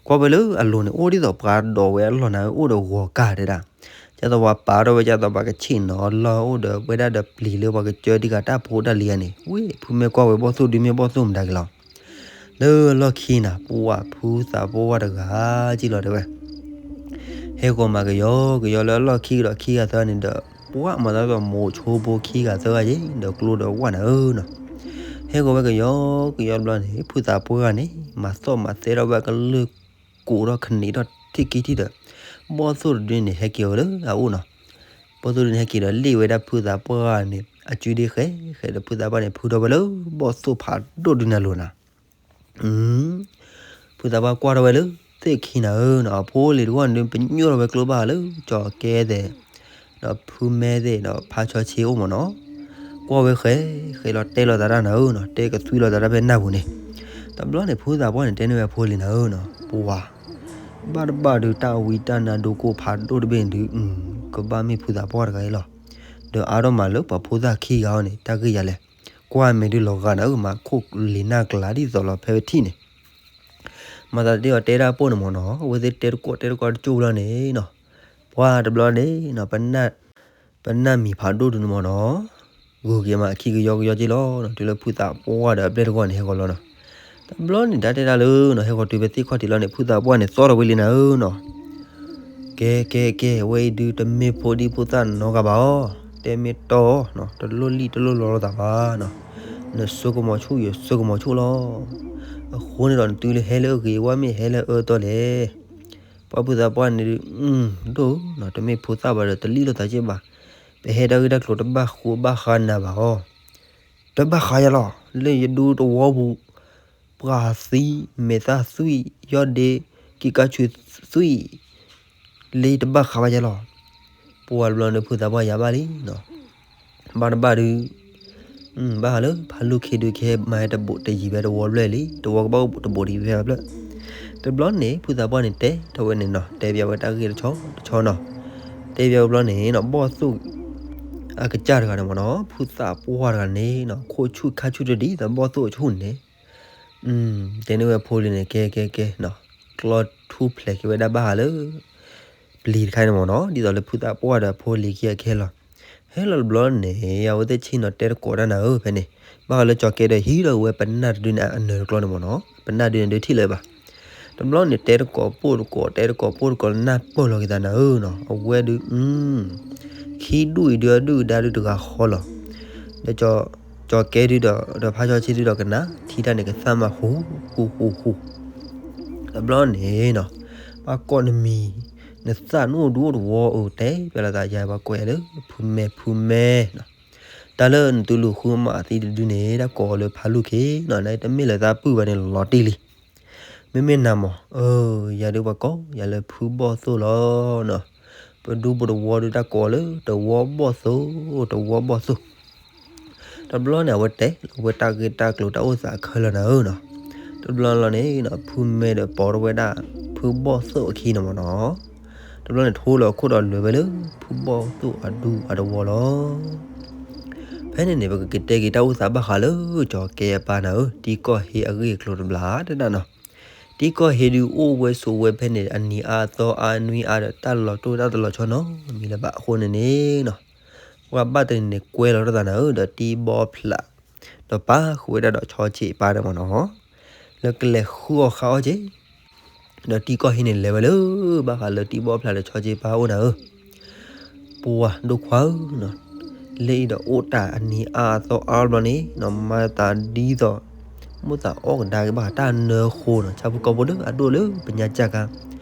ကွၢ်ဝဲလၢအလိၤန့ၣ် အိၣ်ဒ်သိးပှၤဒိးဝဲအလီၢ်နၤ အိၣ်ဒီးဂီၤကၢ်တဲဒၣ်, ဒ်သိးပှၤပာ်ထီၣ်ဝဲဒ်သိးပှၤကဆ့ၣ်နီၤလီၢ် အိၣ်ဒီးဝဲဒၣ်ဒီးပျံၤလၢပှၤကစၢၢ်တံၢ်ဃာ်တၢ်ဖိတၢ်လံၤဧါန့ၣ်, ဝ့ၢ်ဖုမဲကွၢ်ဝဲဘီၣ်သိၣ်ဒုမ့ၢ်ဘီၣ်သိၣ်မတၤက့ၤလီၤ လၢလီၢ်ခံနၤ ပှၢ်ဖုသးပှၢ်တဂၤကံလီၤတဲဝဲ, ဟဲဂီၤမးကယီကယီလၢအလီၢ်ခံကဒီးခံဂၤသၢဂၤန့ၣ်ဒီး ပှၢ်မၤသးဒ်သိးမိၤဆိဖိခံဂၤသၢဂၤယ့ၣ် ဒီးကျိဒီးဝၣ်နၤဧၢနီၤ, ဟဲဂီၤဝဲကယီကယီတဘျီန့ၣ် ဖုသးပှၢ်န့ၣ် မၤသီၣ်မၤသဲထီၣ်ဝဲကလုၢ် ကိးထီၣ်ခန့းထီၣ်ထံၣ်ကံထံၣ်ဒီး ဘီၣ်သိၣ်တဒုန့ၣ် ဟဲက့ၤဝဲလၢအအိၣ်နီၤ, ဘီၣ်သိၣ်တဒုန့ၣ် ဟဲက့ၤဒီးလ့ၣ်ဝဲဒၣ်ဖုသးပှၢ်န့ၣ် အစုဒ့ဃဲဃဲဒီး ဖုသးပှၢ်န့ၣ် ဖုထီၣ်ဝဲလၢဘီၣ်သိၣ်ဖးဒိၣ်ဒုန့ၣ်အလိၤနၤ ဖုသးပှၢ်ကွၢ်ထီၣ်ဝဲလၢသ့ၣ်ခံနၤဧၢနီၤ, အဖိလံၤတဂီၢ်န့ၣ် ပညိၣ်ထီၣ်ဝဲကျိဘၣ်လၢ ကၠီၤကဲသ့ၣ် ဒီးဖုမဲသ့ၣ်ဒီးဖါဆီဆ့အိၣ်မ့ၢ်နီၤ, ကွၢ်ဝဲဃဲ ဃဲလီၤတဲလီၤသးတၢ်နၤဧၢနီၤ, တဲကသွံလီၤသးတၢ်ဖဲနၢ်ပူၤန့ၣ်, တဘျီန့ၣ် ဖုသးပှၢ်န့ၣ် တဲန့ၢ်ဝဲအဖိလံၤနၤဧၢနီၤ, ပှၤ ဘၣ်တဘၣ်ဒုး တၢ်ဝံတၢ်နါဒိကိၢ်ဖးဒိၣ်တဘ့ၣ်ဒုး ကဘၣ်မ့ၢ်ဖုသးပှၢ်တဂၤအံၤလီၤ, ဒီးအါထီၣ်မးလၢပှၤဖိသၣ်ခံဂၤအံၤန့ၣ် တၢ်ဂ့ၢ်ယၤလဲၣ်, ကွၢ်မဲာ်ဒုးလီၤဂာ်နၤဧၢ မၤခိၣ်လ့ၤနၢ်ကျးဒ်သိးလီၤဖဲဝဲထံၣ်န့ၣ် မၤသးတ့ၢ်အီၤတဲတၢ်ပိၢ်န့ၣ်မ့ၢ်နီၤ, အဝဲသ့ၣ်တဲတကိးတဲတကိးတကၠိလီၤန့ၣ်နီၤ, ပှၤတဘျီန့ၣ်နီၤ, ပနၢ်မံၤဖးဒိၣ်ဒုန့ၣ်မ့ၢ်နီၤ, ဂုၤက့ၤမးအခံကယီကယီက့လီၤ, တုၤလၢဖုသးပှၢ်ဒီးအပျဲၢ်တဂီၢ်န့ၣ် ဟဲဂီၤလီၤနီၤ, တဘျီန့ၣ် တၢ်တဲတၢ်လၢနီၤ ဟဲဃီၤတုၤဖဲသ့ၣ်ခီၣ်ထံးလီၤန့ၣ် ဖုသးပှၢ်န့ၣ် သီၣ်ထီၣ်ဝဲလံနၤဧၢနီၤ. ကဲ ကဲ ကဲ ဝဲအံၤဒုးတမ့ၢ်ဖိဒံဖိသၣ်နီတဂၤဘၣ်အီၤ, တဲမ့ၢ်တီၢ်နီၤ တလိၣ်လံၣ်တလိၣ်လီလိာ်သးဘၣ်နီၤ. နဆိကမိၣ်ဆူၣ်ယဆိကမိၣ်ဆူၣ်လီၤ. အဃိန့ၣ်ဒီး နတုၤလၢဟဲလၢအဂ့ၤ ဝဲမ့ၢ်ဟဲလၢအအၢတီလဲၣ်. ပှၤဖုသးပှၢ်န့ၣ်ဒုး ဒိၣ်နီၤ တမ့ၢ်ဖိသၣ်ဘၣ်ဒီး တလံၣ်လိာ်သးက့ဘၣ်. ပဟဲတၢ်ဂ့ၢ်တၢ်ကျိၤတဘၣ်ဃူဘၣ်ဃးနၤဘၣ်အီၤ, တဘၣ်ဃးယၤလီၤ. လၢယဒူတဝီပူၤ ပှၤသံ မဲာ်သၣ်သွံၣ် ယီၢ်ဒ့ က့ၤကါဆူသွံၣ် လၢတဘၣ်ဃးဘၣ်ယၤလီၤ. ပှၤတဘျီန့ၣ် ဖုသးပှၢ်ယၤဘၣ်လံနီၤ. ဘၣ်တဘၣ်ဒုး ဘၣ်ဃးလၢဖးလူၢ်ခံဒုး ကဟဲမၤဟဲတဘိးတယံၤဖဲတဝီဖျၢၣ်လံ, တဝီကဘၣ်အိၣ်တဘိးတယံၤဖဲဖျၢၣ်. တဘျီန့ၣ် ဖုသးပှၢ်န့ၣ်တဲထီၣ်ဝဲန့ၣ်နီၤ, တဲပၠးဝဲတၢ်ဂ့ၢ်တဆီတဆီနီၤ. တဲပၠးဝဲဘျီန့ၣ်နီၤ ဘီၣ်သိၣ်အကစၢ်တဂၤန့ၣ်မ့ၢ်နီၤ, ဖုသးပှၢ်တဂၤန့ၣ်နီၤ ခိၣ်ဆူၣ်ခါဆူၣ်တဒ်သိးဘီၣ်သိၣ်အဆူၣ်န့ၣ် တဲန့ၢ်ဝဲအဖိလံၤန့ၣ် ကဲကဲကဲနီၤ, ကျီထူဖျဲးက့ၤဝဲဒၣ်ဘၣ်ဃးလၢ ပျံၤတခါန့ၣ်မ့ၢ်နီၤ, ဒ်သိးလၢဖုသးပှၢ်ဒီးအဖိလံၤခံဂၤကဟဲလီၤ. ဟဲလီၤတဘျီန့ၣ် အဝဲသ့ၣ်ဆ့ၣ်နီၤတဲတကိးတၢ်နၤဧၢ ဖဲန့ၣ်, ဘၣ်ဃးလၢကၠီၤကဲဒီးဟံးဒီးဝဲပနၢ်တဒုန့ၣ် အနၢၤတကျီန့ၣ်မ့ၢ်နီၤ, ပနၢ်ဒုန့ၣ်ဒုးထံၣ်လၢၤဘၣ်. တဘျီန့ၣ် တဲတကိးပိၢ်တကိး တဲတကိးပိၢ်တကိး နၢ်ပၢၢ်လီၤက့ၤသးနၤဧၢနီၤ, အဝဲဒုး ခံဒူၣ်အံၤဒုးအဒုၣ်အဒါဒုးတဂၤဃီလီၤ. ဒီးကၠီၤကဲဒုးဒီး ဒီးဖးကၠီဆ့ဒုးဒီးကနၣ် ထံတၢ်န့ၣ်ကသၣ်မးဟူ ဟူ ဟူ ဟူ တဘျီန့ၣ်နီၤ, ဘၣ်ကိးနမံၤ နသးနအိၣ်ဒူအိၣ်တဝီဧိၤ တဲပၠးလိာ်သးယၤ ဘၣ်ကိးယၤလၢ ဖုမဲ ဖုမဲနီၤ. တၢ်လၢနတူၢ်လိာ်ဃုမးသံတဒုန့ၣ် တၢ်ကိးအီၤလၢဖးလူၢ်ခ့နီၤ, နတမ့ၢ်လၢသးပုၢ်ဘၣ်န့ၣ်လီၤတံၢ်လံ. မ့မ့ၢ်နၤမး အၢ ယၤဒုးပှၤကိးယၤလၢဖုဘီၣ်သိၣ်လီၤနီၤ. ပဒူပတဝီဒုးတၢ်ကိးအီၤလၢတဝီဘီၣ်သိၣ် တဝီဘီၣ်သိၣ်. တဘျီန့ၣ် အဝဲတဲလီၤဝဲတၢ်ဂ့ၢ်တၢ်ကျိၤတၢ်အိၣ်သးခဲလၢာ်နၤဧၢနီၤ. တဘျီလီၤန့ၣ်နီၤ ဖုမဲဒီးပိာ်ထီၣ်ဝဲဒၣ် ဖုဘီၣ်သိၣ်အခံန့ၣ်မ့ၢ်နီၤ. တဘျီန့ၣ် ထိလီၤခိၣ်ဒီးလဲၤဝဲလၢ ဖုဘီၣ်သိၣ်အဒူအတဝီလီၤ. ဖဲန့ၣ်န့ၣ် ပကကတဲက့ၤတၢ်အိၣ်သးဘၣ်ဃးလၢ ကၠီၤကဲအပၢ်နၤဧၢ, တံၤကီၢ်ဟ့အဂ့ၢ်အကျိၤတဘျီတဒၣ်နီၤ. တံၤကီၢ်ဟ့ဒုးအိၣ်ဝဲဆိးဝဲဖဲန့ၣ် အနံၤအါအသီအါနွံအါဒီး တၢ်လီၤတိၢ်တၢ်တလီၤဆီနီတမံၤလၢၤဘၣ်. အဃိန့ၣ်န့ၣ်နီၤ ပှၤဘၣ်တနံၤန့ၣ် ကွဲလီၤတၢ်သးနၤဧၢ, ဒီးတံၤဘီဖျး ဒီးပာ်ဃုာ်ဝဲဒၣ်ဒီးဆီဆ့အပၢ်န့ၣ်မ့ၢ်နီၤ လၢကလဲၤဃုအီၣ်ဃုအီက့ၤ ဒီးတံၤကီၢ်ဟ့န့ၣ် လဲၤဝဲလၢ ဘၣ်ဃးလၢတံၤဘီဖျးဒီးဆီဆ့အပၢ်အိၣ်နၤဧၢ. ပှၤဒိၣ်ခွါဧၢနီၤ, လၢအံၤဒီးအိၣ်တၢ်အနံၤအါအသီအါဘျီန့ၣ်နီၤ မၤသးဒ်သိး မိၣ်သးအီၣ်ကဒါက့ၤဘၣ်ဃးတၢ်နၢဃိနီၤ, ဆၣ်ဖိကီၢ်ဖိဒီးအဒိၣ်လၢပညါကၢ်ကါ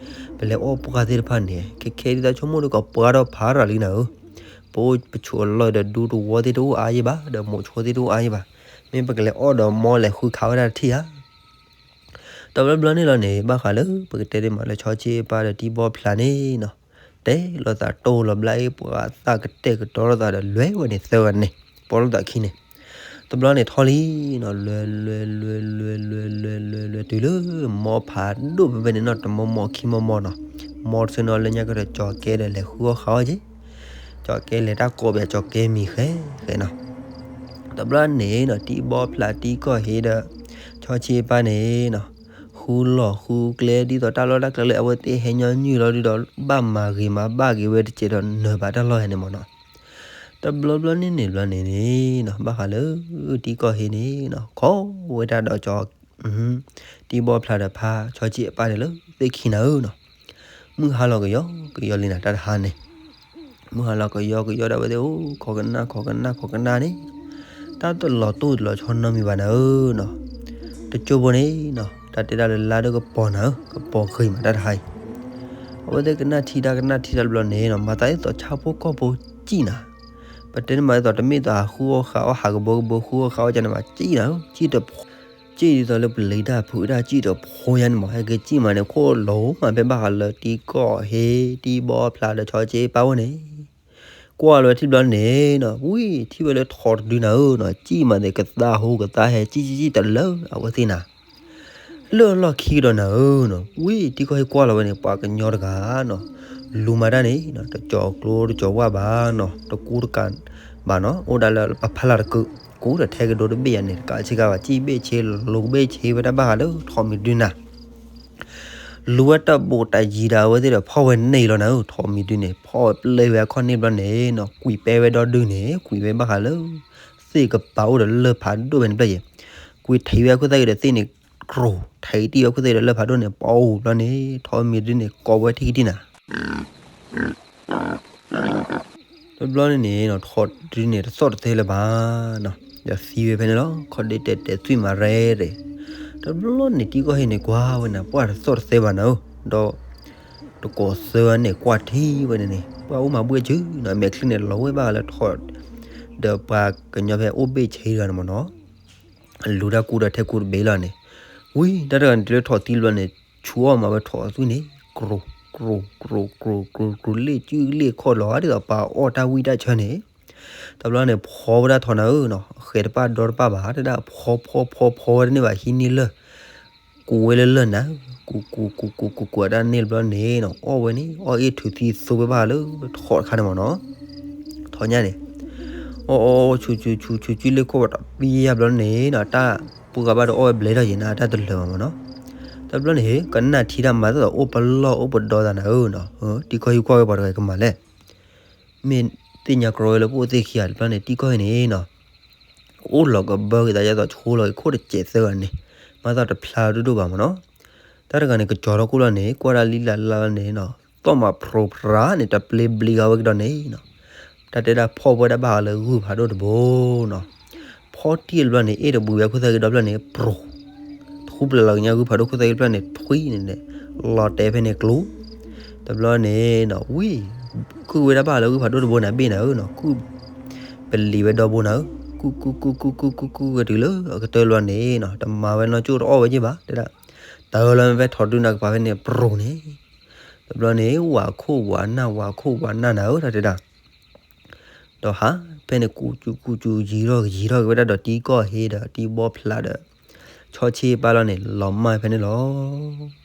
ပလဲၤအီၣ်ပှၢ်သ့ၣ်တဖၣ်န့ၣ် ခဲခဲဒ်တၢ်ဆိကမိၣ်ဒီးကပှၢ်ထီၣ်ဖးရၤလံနၤဧၢ. ပအိၣ်ပဆိးအလီၢ်ဒီးဒူတဝီသ့ၣ်တအိၣ်အါယံၤဘၣ်, ဒီးမိၤဆိသ့ၣ်တအိၣ်အါယံၤဘၣ်. မ့ၢ်ပကလဲၤအီၣ်ဒီးမီလဲၤဃုခးဝဲဒၣ်တထံၣ်ဧါ. တဘျီဘျီန့ၣ်လီၤန့ၣ် ဘၣ်ဃးလၢပကတဲဒ်မးလၢဆီဆ့အပၢ်ဒီးတံၤဘီဖျးန့ၣ်နီၤ, တဲလိာ်သးတိၢ်လီၤဘျါအ့ၣ် ပှၤသၣ်ကတဲာ်ကတီၤလိာ်သးဒီး လဲၤဝဲန့ၣ်သၢဂၤန့ၣ် ပိာ်လိာ်သးခံန့ၣ်. တဘျီန့ၣ်ထီၣ်လံနီၤ, လဲၤ လဲၤ လဲၤ လဲၤ လဲၤ လဲၤ လဲၤ လဲၤ လဲၤတုၤလၢ မီဖးဒိၣ်ဖဲဖဲန့ၣ်နီၤ, တမီမီခံမီမီနီၤ, မီတဆၢနီၤ လၢညါကဒီးကၠီၤကဲဒီးလဲၤဃုအီၣ်ဃုအီက့ၤ, ကၠီၤကဲလဲၤတၢ်ကိးပယၤကၠီၤကဲမံၤဃဲဃဲနီၤ. တဘျီန့ၣ်နီၤ တံၤဘီဖျးတံၤကီၢ်ဟ့ဒီး ဆီဆ့အပၢ်န့ၣ်နီၤ ဃုလီၢ်ဃုကျဲ ဒ်သိးတၢ်လီၢ်တၢ်ကျဲလၢအဝဲသ့ၣ်ဟဲညီနုၢ်လီၤဒုးဒီး ဘၣ်မၤဂ့ၤမၤဘၣ်က့ၤဝဲတစဲးဒီးနၢၤဘၣ်တၢ်လီၢ်ဟဲန့ၣ်မ့ၢ်နီၤ. တဘျီဘျီန့ၣ်န့ၣ်ဘျီန့ၣ်န့ၣ်နီၤ ဘၣ်ဃးလၢ တံၤကီၢ်ဟ့န့ၣ်နီၤ ခိးဝဲဒၣ်ဒီးကၠီၤ တံၤဘီဖျးဒီးဖးဆီဆ့အပၢ်န့ၣ်လၢသ့ၣ်ခံနၤဧၢနီၤ. မုၢ်ဟါလီၤကယီကယီလံနၤ တၢ်တဟါန့ၣ် မုၢ်ဟါလီၤကယီကယီဒၣ်ဝဲသ့ၣ်အိၣ် ခိးကနၣ်ခိးကနၣ်ခိးကနၣ်န့ၣ် တၢ်တလီၤတိၢ်တလီၤဆီနီတမံၤဘၣ်နၤဧၢနီၤ. တကၠိဖိန့ၣ်နီၤ တၢ်တဲဒၣ်လၢလါဒီးကပီၤနၤဧၢ ကပီၤဂ့ၤမးတၢ်တဟါအံၤ. အဝဲသ့ၣ်ကနၣ်ထံတၢ်ကနၣ်ထံတၢ်တဘျီန့ၣ်နီၤ မၤသးဒ်သိးဆၣ်ဖိကီၢ်ဖိစံၣ်နၤ. ပတဲန့ၣ်မးဒ်သိးတမ့ၢ်သိးဟးဃုအီၣ်ဃုအီၣ်ဟးကဘီကဘီဃုအီၣ်ဃုအီၣ်ကန့ၣ်မး စံၣ်နၤဧၢ စံၣ်တဖိ စံၣ်ဒ်သိးလၢပလံၤတၢ်ဖုးတၢ်စံၣ်တဖိယါန့ၣ်မး ဟဲက့ၤစံၣ်မးန့ၣ် ခိၣ်လီၤမးဖဲဘၣ်ဃးလၢတံၤကီၢ်ဟ့ တံၤဘီဖျးဒီးဆီဆ့အပၢ်ဝဲန့ၣ် ကွၢ်လီၤဝဲထံတဘျီန့ၣ်နီၤ ဝံၤထံၣ်ဝဲလၢထိးတဒုနၤဧၢနီၤ စံၣ်မးသ့ၣ်ကသါဟူကသါဟဲ စံၣ်စံၣ်စံၣ်တလၢအဝဲသ့ၣ်နၤ လၢအလီၢ်ခံကဒီးနၤဧၢနီၤ ဝံၤတံၤကီၢ်ဟ့ကွၢ်လီၤဝဲန့ၣ် ပှၤကညီတဂၤနီၤ လူၤမၤတၢ်န့ၣ်နီၤ တကၠီၤကျိတကၠီၤဝၣ်ဘၣ်နီၤ တကူတကၤဘၣ်နီၤ အိၣ်ဒၣ်လၢပဖီလာ်တကုာ် ကူဒီးထဲကဒိတဘ့ၣ်ယၤန့ၣ် တကးဆ့ကၤဘၣ် စံၣ်ဘ့ၣ်ဆ့ လူၤဘ့ၣ်ဆ့ဝဲတၢ်ဘၣ်ဃးလၢထိးမံၤဒုနၤ လူၤဝဲတၢ်ဘိးတၢ်ယံၤဒီးအဝဲသ့ၣ်ဒီး ဖီၣ်ဝဲန့ၢ်လီၤနၤဧၢ ထိးမံၤဒုန့ၣ် ဖီၣ်ဝဲပျဲဝဲအခီၣ်န့ၢ်ဘျီန့ၣ်နီၤ ကွံာ်ပဲဝဲဒီဒုန့ၣ် ကွံာ်ဝဲဘၣ်ဃးလၢ သ့ၣ်ကပၤအိၣ်ဒီးလၢၢ်ဖးဒိၣ်ဝဲန့ၣ်ဘျီယဲၢ် ကွံာ်ထံးဝဲအခိၣ်သၣ်က့ၤဒီးသ့ၣ်န့ၣ် ကြိၤ ထံးတံၢ်ဝဲခိၣ်သ့ၣ်ဒီးလၢၢ်ဖးဒိၣ်န့ၣ် ပီအူဘျီန့ၣ် ထိးမံၤဒုန့ၣ် ကိးဝဲထံၣ်ကတံၢ်နၤ တဘျီန့ၣ်န့ၣ်နီၤ ထိးဒုန့ၣ်တသီၣ်တသဲလၢၤဘၣ်နီၤ, ဒီးသံဝဲဖဲန့ၣ်လီၤ. ခီၣ်ဒ့တဲာ်တဲာ်သွံၣ်မၤရဲရဲ, တဘျီန့ၣ် တံၤကီၢ်ဟ့န့ၣ် ကွၢ်ဝဲနၤ ပှၢ်တသီၣ်တသဲဘၣ်နၤဧၢ, ဒီး တကိးသၢဂၤန့ၣ် ကွၢ်ထံဝဲန့ၣ်န့ၣ် ပှၢ်အိၣ်မၤဘှ့ၣ်စုနီၤ, မဲာ်ချံန့ၣ် လီၤဝဲဘၣ်လၢထိး ဒီးပှၤကညီဖဲအိၣ်ဘ့ၣ်ဆံးတဂၤန့ၣ်မ့ၢ်နီၤ လူၤတၢ်ကူဒီးထဲကူတဘ့ၣ်လီၤန့ၣ်, ဝံၤ တၢ်တဂၤန့ၣ် တုၤလၢထိးသံဘျီန့ၣ် ဆူအီၣ်မၤဝဲထိးသွံၣ်န့ၣ် ကြိၤ ကြိၤ ကြိၤ ကြိၤ ကြိၤ လ့ၣ်စုလ့ၣ်ခီၣ်လီၤဧါ ဒ်သိးပှၤအီၣ်တၢ်ဝံၣ်တၢ်ဆၢန့ၣ်, တဘျီန့ၣ် ဖီဝဲဒၣ်ထိးနၤဧၢနီၤ, ဃဲၤတပၣ်ဒီတပၣ်ဘၣ် တဲဒၣ် ဖီဖီဖီဖီဝဲတန့ၢ်ဘၣ် ဟံးန့ၢ်လၢၢ် ကူးဝဲလၢလၢၢ်နၤ, ကူးကူးကူးကူးကူးကူးတၢ်န့ၣ်တဘျီန့ၣ်နီၤ အီၣ်ဝဲန့ၣ် အီၣ်အ့ၣ်ထုးသံသိဝဲဘၣ်လၢထိးတခါန့ၣ်မ့ၢ်နီၤ ထိးညါန့ၣ်, အီၣ်အီၣ်ဆူးဆူးဆူးဆူး စုလ့ၢ်ခိၣ်ဝဲတပံယါဘျီန့ၣ်နီၤ တၢ်ပူၤဂၤဘၣ်ဒီးအီၣ်ဝဲဘျဲၣ်ထီၣ်ယံၤနၤ တၢ်တလၢာ်ဘၣ်မ့ၢ်နီၤ, တဘျီန့ၣ် ကနၣ်ထံတၢ်မၤသီၣ်သီၣ်အိၣ်ပလီၢ်အိၣ်ပဒီသးနၤဧၢနီၤ, တံၤကီၢ်ဟံးကွၢ်ဝဲပှၤတဂၤကမၤလဲၣ်, မ့ၢ်သ့ၣ်ညါကရီဝဲလၢပအိၣ်သ့ၣ်ခံဂၤ တဘျီန့ၣ် တံၤကီၢ်ဟံးန့ၣ်နီၤ အိၣ်လီၤကဘၢက့ၤသးယါသိးဆိလီၤက့ၤခိၣ်တစဲးသၢဂၤန့ၣ်, မၤသီၣ်တဖျါဒိၣ်ဒိၣ်ဘၣ်မ့ၢ်နီၤ, တၢ်တဂၤန့ၣ် ကကၠီၤထီၣ်ခိၣ်လီၤန့ၣ် ကွၢ်ဒၣ်လံလၢ်လၢ်လီၤန့ၣ်နီၤ သီၣ်မးဖျိဖျါန့ၣ် တပျ့ၤဘျံးဂၤဝဲကဒီးန့ၣ်နီၤ, တၢ်တဲဒၣ်ဖီၣ်ဝဲဒၣ်ဘၣ်ဃးလၢဂုၢ်ဖးဒိၣ်တဘိနီၤ, ဖီၣ်တံၢ်တဘျီန့ၣ် အ့ၣ်တဘှံးဝဲခိၣ်သၣ်ဂ့ၤဒီးဘျီန့ၣ် ပြူၤ ထူပျဲၢ်လီၤကညီဂုၢ်ဖးဒိၣ်ခိၣ်သၣ်ဂ့ၤတဘျီန့ၣ် ထွံၣ်န့ၣ်န့ၣ် လီၤတဲာ်ဖဲန့ၣ်ကျိၤ, တဘျီန့ၣ်နီၤ ဝံၤ ကုၢ်ဝဲဒၣ်ဘၣ်ဃးလၢဂုၢ်ဖးဒိၣ်တဘိန့ၣ် ဘ့ၣ်နၤဧၢနီၤ ကုၢ် ပလံၤဝဲဒီဘိနၤဧၢ, ကုၢ်ကုၢ်ကုၢ်ကုၢ်ကုၢ်ကုၢ်ကုၢ်ဝဲတုၤလၢအကတၢၢ်လီၤန့ၣ်နီၤ တမၤဝဲနီၢ်ကၠိၣ်တအီၣ်ဝဲက့ၤဘၣ် တဲဒၣ်, တၢ်လီၤမ့ၢ်ဖဲထိးဒုနၤကပၤဖဲန့ၣ် ပြူၤန့ၣ်, တဘျီန့ၣ် ဝးခိၣ်ဝးနၢ် ဝးခိၣ်ဝးနၢ်နၤဧၢ တၢ်တဲဒၣ် ဒီးဟး ဖဲန့ၣ်ကူစူၤကူစူၤ ယံၤထီၣ်ယံၤထီၣ်က့ၤဝဲဒၣ်ဒီးတံၤကီၢ်ဟ့ဒီးတံၤဘီဖျးဒီး ဆီဆ့ပၢ်လီၤန့ၣ် လီၤမၢ်ဖဲန့ၣ်လီၤ.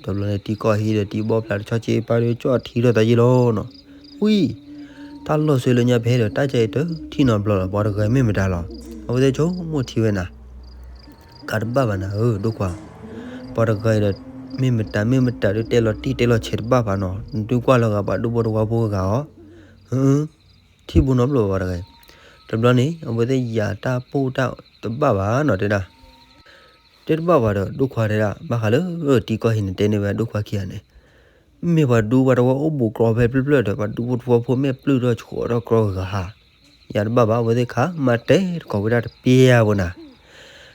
တဘျီန့ၣ် တံၤကီၢ်ဟ့ဒီးတံၤဘီဖျးဒီးဆီဆ့ပၢ်ဒီး ကၠီၣ်ထံထီၣ်သးယ့ၢ်လီၤနီၤ. ဝံၤ တၢ်လီၢ်ဆှၢလၢညါဖဲဒီး တၢ်ကဲအံၤတထံၣ်နီတဘျီလီၤ. ပှၤတဂၤအံၤမ့ၢ်မတၤလီၤ. အဝဲသ့ၣ်ဆိကမိၣ်ထံဝဲနၤ ကးတဘၣ်ဘၣ်နၤဧၢ ဒိၣ်ခွါ, ပှၤတဂၤအံၤဒီး မ့ၢ်မတၤမ့ၢ်မတၤဒီး တဲလီၤတံၢ်တဲလီၤဆဲးတဘၣ်ဘၣ်နီၤ, နဒုးကွၢ်လီၤဂာ်ပှၤဒိၣ်ဘိတဝါဖိဂၤအီၤ, ထံၣ်ဘိနီတဘျီဘၣ်ပှၤတဂၤအံၤ, တဘျီန့ၣ် အဝဲသ့ၣ်ယၤတၢ်ပိၢ်တၢ်တဘၣ်ဘၣ်နီၤ တဲဒၣ်, တဲတဘၣ်ဘၣ်ဒီး ဒိၣ်ခွါတဲဒၣ် ဘၣ်ဃးလၢ တံၤကီၢ်ဟ့န့ၣ် တဲန့ၢ်ဝဲဒိၣ်ခွါခံဂၤန့ၣ် မ့ၢ်ပှၤဒူပှၤတဝါအိၣ်ဘူးကြီဖဲပျၢၢ်ပျၢၢ်ဒီး ပှၤဒူဖိတဝါဖိမ့ၢ်ပျုၢ်ထီၣ်ဆှီထီၣ်ကြီဂၤဟး, ယၤတဘၣ်ဘၣ် အဝဲသ့ၣ်ခါ မၤတဲတကိးဝဲဒၣ်တပျၢ်ဖိနၤ,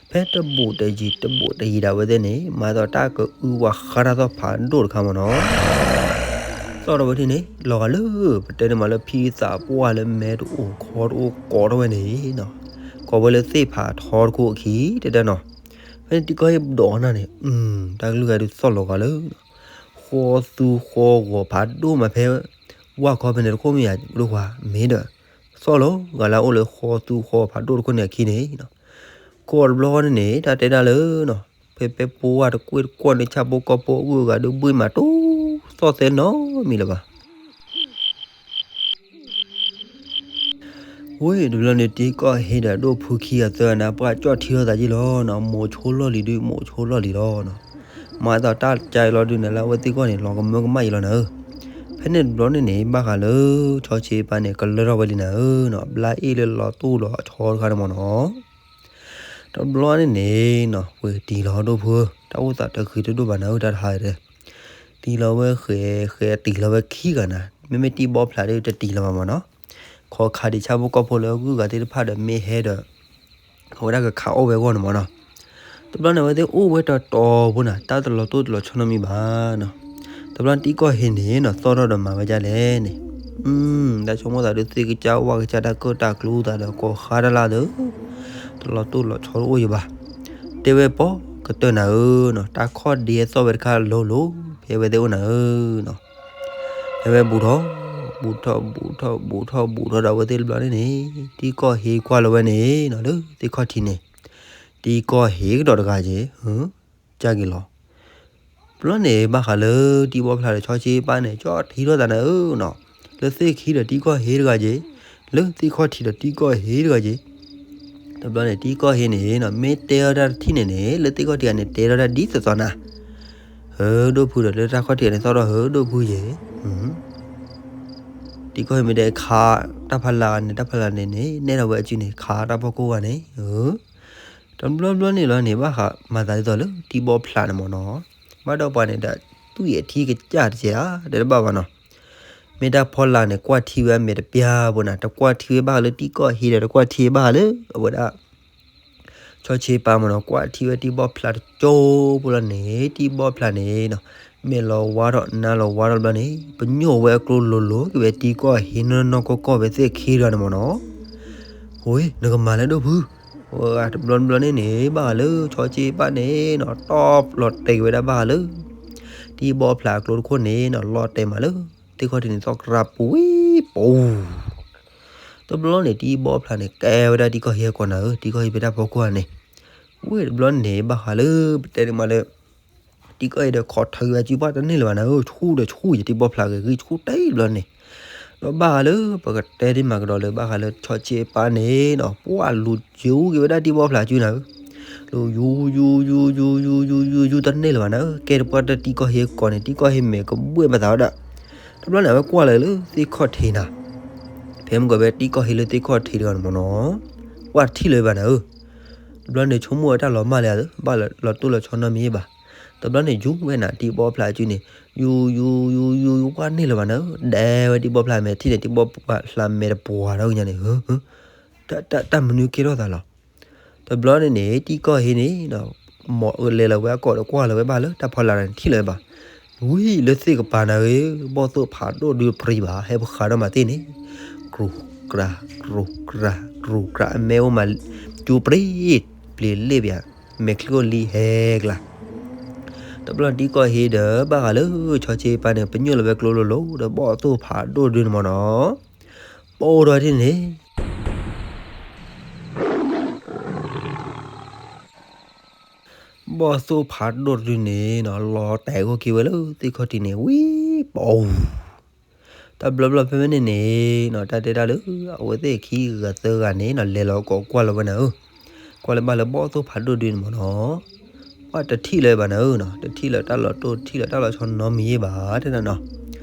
ဖဲတဘူးတယံၤတဘူးတယံၤဒၣ်ဝဲသ့ၣ်န့ၣ် မၤသီၣ်တၢ်ကအုဝးဃါတၢ်သီၣ်ဖးဒိၣ်တခါမ့ၢ်နီၤ, သီၣ်ထီၣ်ဝဲဒၣ်န့ၣ် လီၤဂာ်လၢ ပတဲန့ၣ်မးလၢဖံသးပှၢ်လၢမဲတအိၣ်ခီတအိၣ်ကိးထီၣ်ဝဲန့ၣ်နီၤ, ကိးဝဲလၢသ့ၣ်ဖးထီတခိၣ်အခံ တဲဒၣ်နီၤ, ဖဲန့ၣ်တံၤကီၢ်ဟ့ၣ်ဒိးနၤန့ၣ် တၢ်ကလုၢ်ဂၤဒုးသီၣ်လီၤဂာ်လၢ ဃီသူဃီဂီၤဖးဒိၣ်မးဖဲ ဝၢ်ခီဖဲန့ၣ်တခိၣ်မ့ၢ်ယၤဒိၣ်ခွါ မ့ၢ်ဒီး သီၣ်လီၤဂာ်လၢအအိၣ်လၢဃီသူဃီဖးဒိၣ်တခိၣ်န့ၣ်အခံန့ၣ်နီၤ, ကိးတဘျီဃီန့ၣ်န့ၣ် တၢ်တဲဒၣ်လၢနီၤ ဖဲပဲပိဝါတကွ့ၢ်တကွီၢ်န့ၣ် ဆၣ်ဖိကီၢ်ဖိအဂုၤအဂၤဒုးဘှ့ၣ်မးတိၢ် သီၣ်သဲနီတမံၤလၢၤဘၣ်. ဝံၤတဘျီန့ၣ် တံၤကီၢ်ဟ့ဒီးဒိၣ်ဖုခံဂၤသၢဂၤန့ၣ် ပှၤကၠီၣ်ထံထီၣ်သးယ့ၢ်လီၤနီၤ, မိၤဆိလီၢ်လံၤဒုး မိၤဆိလီၢ်လံၤလီၤနီၤ, မၤသီၣ်တၢ်ကါအံၤလီၤဒုးန့ၣ် လၢအဝဲသ့ၣ်ကီၢ်န့ၣ် လီၤကမၢကမၣ်ယ့ၢ်လီၤနၤဧၢ, ဖဲန့ၣ်တဘျီန့ၣ်န့ၣ် ဘၣ်ဃးလၢ ဆီဆ့ပၢ်န့ၣ် ကလၢထီၣ်ဝဲလံနၤဧၢနီၤ, ဘျါအ့ၣ်လၢလီၤတိၢ်လီၤဆီတခါန့ၣ်မ့ၢ်နီၤ တဘျီန့ၣ်န့ၣ်နီၤ ဝဲတံၤလီၤဒိၣ်ဖုဧၢ, တၢ်အိၣ်သးတဂ့ၤတဒိၣ်ဘၣ်နၤဧၢ, တၢ်တဟါအံၤတဲ, တံၤလီၤဝဲဃဲၤဃဲၤတံၤလီၤဝဲခံဂၤနၤ, မ့မ့ၢ်တံၤဘီဖျးဒုးတတံၤလီၤဘၣ်မ့ၢ်နီၤ, ခီခါဒံးဆၣ်ဖိကီၢ်ဖိလၢဂုၤဂၤသ့ၣ်တဖၣ်ဒီးမ့ၢ်ဟဲဒီး အဝဲဒၣ်ကခးအီၣ်ဝဲအဂီၢ်န့ၣ်မ့ၢ်နီၤ, တဘျီန့ၣ် အဝဲသ့ၣ်အိၣ်ဝဲတီၤတီၤဖိနၤ, တၢ်တလီၤတိၢ်တလီၤဆီနီတမံၤဘၣ်နီၤ, တဘျီတံၤကီၢ်ဟ့န့ၣ်နီၤ သီၣ်ထီၣ်ဒီးမၤဝဲဒ်လဲၣ်န့ၣ် တၢ်ဆိကမိၣ်သးဒုးသ့ၣ်ကစၢ်ဝၣ်ကစၢ်တၢ်ကၢၣ်တၢ်ကျူသးဒီးကိးဃါတၢ်လၢဒီး တလီၤတိၢ်လီၤဆီတအိၣ်ယံၤဘၣ်, တဲဝဲပိာ်ကတၢၢ်နၤဧၢနီၤ, တၢ်ခီၣ်ဒ့သီၣ်ဝဲတခါလိၤလိၤ ဖဲအဝဲသ့ၣ်အိၣ်နၤဧၢနီၤ, ဖဲဝဲဘူးထီၣ် ဘူးထီၣ်ဘူးထီၣ်ဘူးထီၣ်ဘူးထီၣ်ဒီးအဝဲသ့ၣ်တဘျီန့ၣ်န့ၣ် တံၤကီၢ်ဟ့ကွၢ်လီၤဝဲန့ၣ်နီၤ လၢသ့ၣ်ခီၣ်ထံးန့ၣ် တံၤကီၢ်ဟ့ကဒီးတဂၤက့ၤ ကၢ်က့ၤလီၤ တဘျီန့ၣ် ဘၣ်ဃးလၢတံၤဘီဖျးဒီးဆီဆ့ပၢ်န့ၣ် ကၠီၣ်ထံထီၣ်သးနၤဧၢနီၤ, လၢသ့ၣ်ခံဒီးတံၤကီၢ်ဟ့တဂၤက့ၤ, လၢသ့ၣ်ခီၣ်ထံးဒီးတံၤကီၢ်ဟ့တဂၤက့ၤ, တဘျီန့ၣ် တံၤကီၢ်ဟ့န့ၣ်နီၤ မ့ၢ်တဲအီၤတၢ်တထံၣ်န့ၣ်န့ၣ် လၢသ့ၣ်ခီၣ်ထံးဂၤန့ၣ် တဲထီၣ်တၢ်ဒ်သိးသိးနၤ, ဟၢဒိၣ်ဖုဒီး လၢတၢ်ခီၣ်ထံးဂၤန့ၣ် သီၣ်ထီၣ်ဟၢဒိၣ်ဖုက့ၤ တံၤကီၢ်ဟ့မ့ၢ်တဲခးတၢ်ဖးလၢ်ဂၤန့ၣ် တၢ်ဖးလၢ်န့ၣ်န့ၣ် နဲၣ်ထီၣ်ဝဲအစုန့ၣ် ခးတၢ်ဖီခိၣ်ဂၤန့ၣ်, တဘျီဘျီန့ၣ်လီၤန့ၣ် ဘၣ်ဃးမၤသးဒ်သိးလၢတံၤဘီဖျးန့ၣ်မ့ၢ်နီၤ, ဘၣ်ဒီးပှၤန့ၣ်ဒီး သူၣ်အံၤအထံကစၢ်တကဲးဧါ တဲတဘၣ်ဘၣ်နီၤ, မ့ၢ်တၢ်ဖီလာ်န့ၣ် ကွၢ်ထံဝဲအမဲာ်တပျၢ်ဖိန့ၣ် တကွၢ်ထံဝဲဘၣ်ဃးလၢတံၤကီၢ်ဟ့ဒီး တကွၢ်ထံဘၣ်ဃးလၢ အဝဲဒၣ် ဆီဆ့ပၢ်မ့ၢ်နီၤ, ကွၢ်ထံဝဲတံၤဘီဖျးတကဲးဖိလီၤန့ၣ် တံၤဘီဖျးန့ၣ်နီၤ မဲာ်လီၤဝါထီၣ် နါလီၤဝါထီၣ်တဘျီန့ၣ် ပညိၣ်ဝဲအကျိလိၤလိၤက့ၤဝဲတံၤကီၢ်ဟ့နီၢ်နီၢ်ကီၢ်ကီၢ်ဝဲသ့ၣ်ခံဒီးန့ၣ်မ့ၢ်နီၤ, ဟိ နကမၤလၢဒိၣ်ဖု, တဘျီတဘျီန့ၣ်န့ၣ် ဘၣ်ဃးလၢဆီဆ့ပၢ်န့ၣ်နီၤ တီလီၤတဲာ်က့ၤဝဲဒၣ်ဘၣ်ဃးလၢ တံၤဘီဖျးအကျိတခိၣ်န့ၣ်နီၤ လီၤတဲာ်မးလၢ သ့ၣ်ခီၣ်ထံးန့ၣ် သီၣ်ကြၢ်ပူၤဝံၤပူၤ တဘျီန့ၣ် တံၤဘီဖျးန့ၣ် ကဲဝဲဒၣ်တံၤကီၢ်ဟ့အကိာ်နၤဧၢ, တံၤကီၢ်ဟ့ဖဲတၢ်ဖီခိၣ်ဧါန့ၣ်, ဝံၤတဘျီန့ၣ် ဘၣ်ဃးလၢပတဲန့ၣ်မးလၢ တံၤကီၢ်ဟ့ဒီးခိးထၢက့ၤဝဲစုပှၢ်တန့ၢ်လၢၤဘၣ်နၤဧၢ, ဆူၣ်ဒီးဆူၣ်ယတံၤဘီဖျးဂ့ၤဂံၢ်ဆူၣ်တဲတဘျီန့ၣ်, ဒီးဘၣ်ဃးလၢပကတဲဒ်မးကဒီးလၢဘၣ်ဃးလၢဆီဆ့ပၢ်န့ၣ်နီၤ ပှၢ်လူၤယူၤက့ၤဝဲဒၣ်တံၤဘီဖျးစုနၤဧၢ, လူၤယူၤယူၤယူၤယူၤယူၤယူၤယူၤယူၤတန့ၢ်လၢၤဘၣ်နၤဧၢ, ကဲတပှၢ်တၢ်တံၤကီၢ်ဟ့အကိာ်န့ၣ် တံၤကီၢ်ဟ့မဲာ်ကဘှဲၣ်မၤသးဝဲဒၣ်, တဘျီန့ၣ် အဝဲကွၢ်လၢလၢသ့ၣ်ခီၣ်ထံးနၤ ဖဲမ့ၢ်ကီးဖဲတံၤကီၢ်ဟ့လၢသ့ၣ်ခီၣ်ထံးတဂၤန့ၣ်မ့ၢ်နီၤ, ပှၢ်ထံၣ်လၢၤဘၣ်နၤဧၢ, တဘျီန့ၣ် ဆိကမိၣ်ဝဲတၢ်လီၤမၢ်လၢယၤဧၢ, ဘၣ်လီၤတိၢ်လီၤဆီနီတမံၤဘၣ်, တဘျီန့ၣ် ယူၤဝဲနၤတံၤဘီဖျးစုန့ၣ်, ယူၤယူၤယူၤယူၤယူၤပှၢ်န့ၢ်လၢၤဘၣ်နၤဧၢ, ဒဲဝဲတံၤဘီဖျးမဲာ်ထံၣ်န့ၣ် တံၤဘီဖျးမဲာ်တပှၢ်ဒီးကညါန့ၣ်, တၢ်မနုၤကဲထီၣ်သးလီၤ တဘျီန့ၣ်န့ၣ် တံၤကီၢ်ဟ့န့ၣ် မိၢ်လဲၤလီၤဝဲအကိာ်ဒီးကွၢ်လီၤဝဲဘၣ်လၢတၢ်ဖီလာ်န့ၣ်ထံၣ်လၢၤဘၣ်, ဝံၤလၢသ့ၣ်ကပၤနၤဧၢ, ဘီၣ်သိၣ်ဖးဒိၣ်ဒုတပြံၤဘၣ် ဟဲပဃးဒီးမၤသ့ၣ်န့ၣ်, ကြူၤကြၤ ကြူၤကြၤ ကြူၤကြၤ အမဲအိၣ်မး ကၠူပြံၤ ပျ့ၤလ့ၣ်ပျး မဲာ်ချံအိၣ်လံဟဲကျါ တဘျီတံၤကီၢ်ဟ့ဒီး ဘၣ်ဃးလၢဆီဆ့ပၢ်န့ၣ် ပညိၣ်လီၤဝဲကျိလိၤလိၤဒီးဘီၣ်သိၣ်ဖးဒိၣ်ဒုန့ၣ်မ့ၢ်နီၤ, ပိၢ်ထီၣ်ထံၣ်န့ၣ် ဘီၣ်သိၣ်ဖးဒိၣ်တဒုန့ၣ်နီၤ လီၤတဲာ်ဂီၢ်က့ၤဝဲလၢသ့ၣ်ခီၣ်ထံးန့ၣ် ဝံၤပီၤ, တၢ်ဘျီဘျီဖဲဖဲန့ၣ်န့ၣ်နီၤ တၢ်တဲတၢ်လၢ အဝဲသ့ၣ်ခံဂၤသၢဂၤန့ၣ်နီၤ လဲၤလီၤကိးကွၢ်လီၤဝဲနၤဧၢ, ကွၢ်လၢဘၣ်လၢဘီၣ်သိၣ်ဖးဒိၣ်ဒုန့ၣ်မ့ၢ်နီၤ, ပှၢ်တထံၣ်လၢၤဘၣ်နၤဧၢနီၤ, တထံၣ်လၢၤတၢ်လီၤတိၢ် ထံၣ်လၢၤတၢ်လီၤဆီနီတမံၤဘၣ်တဲဒၣ်နီၤ,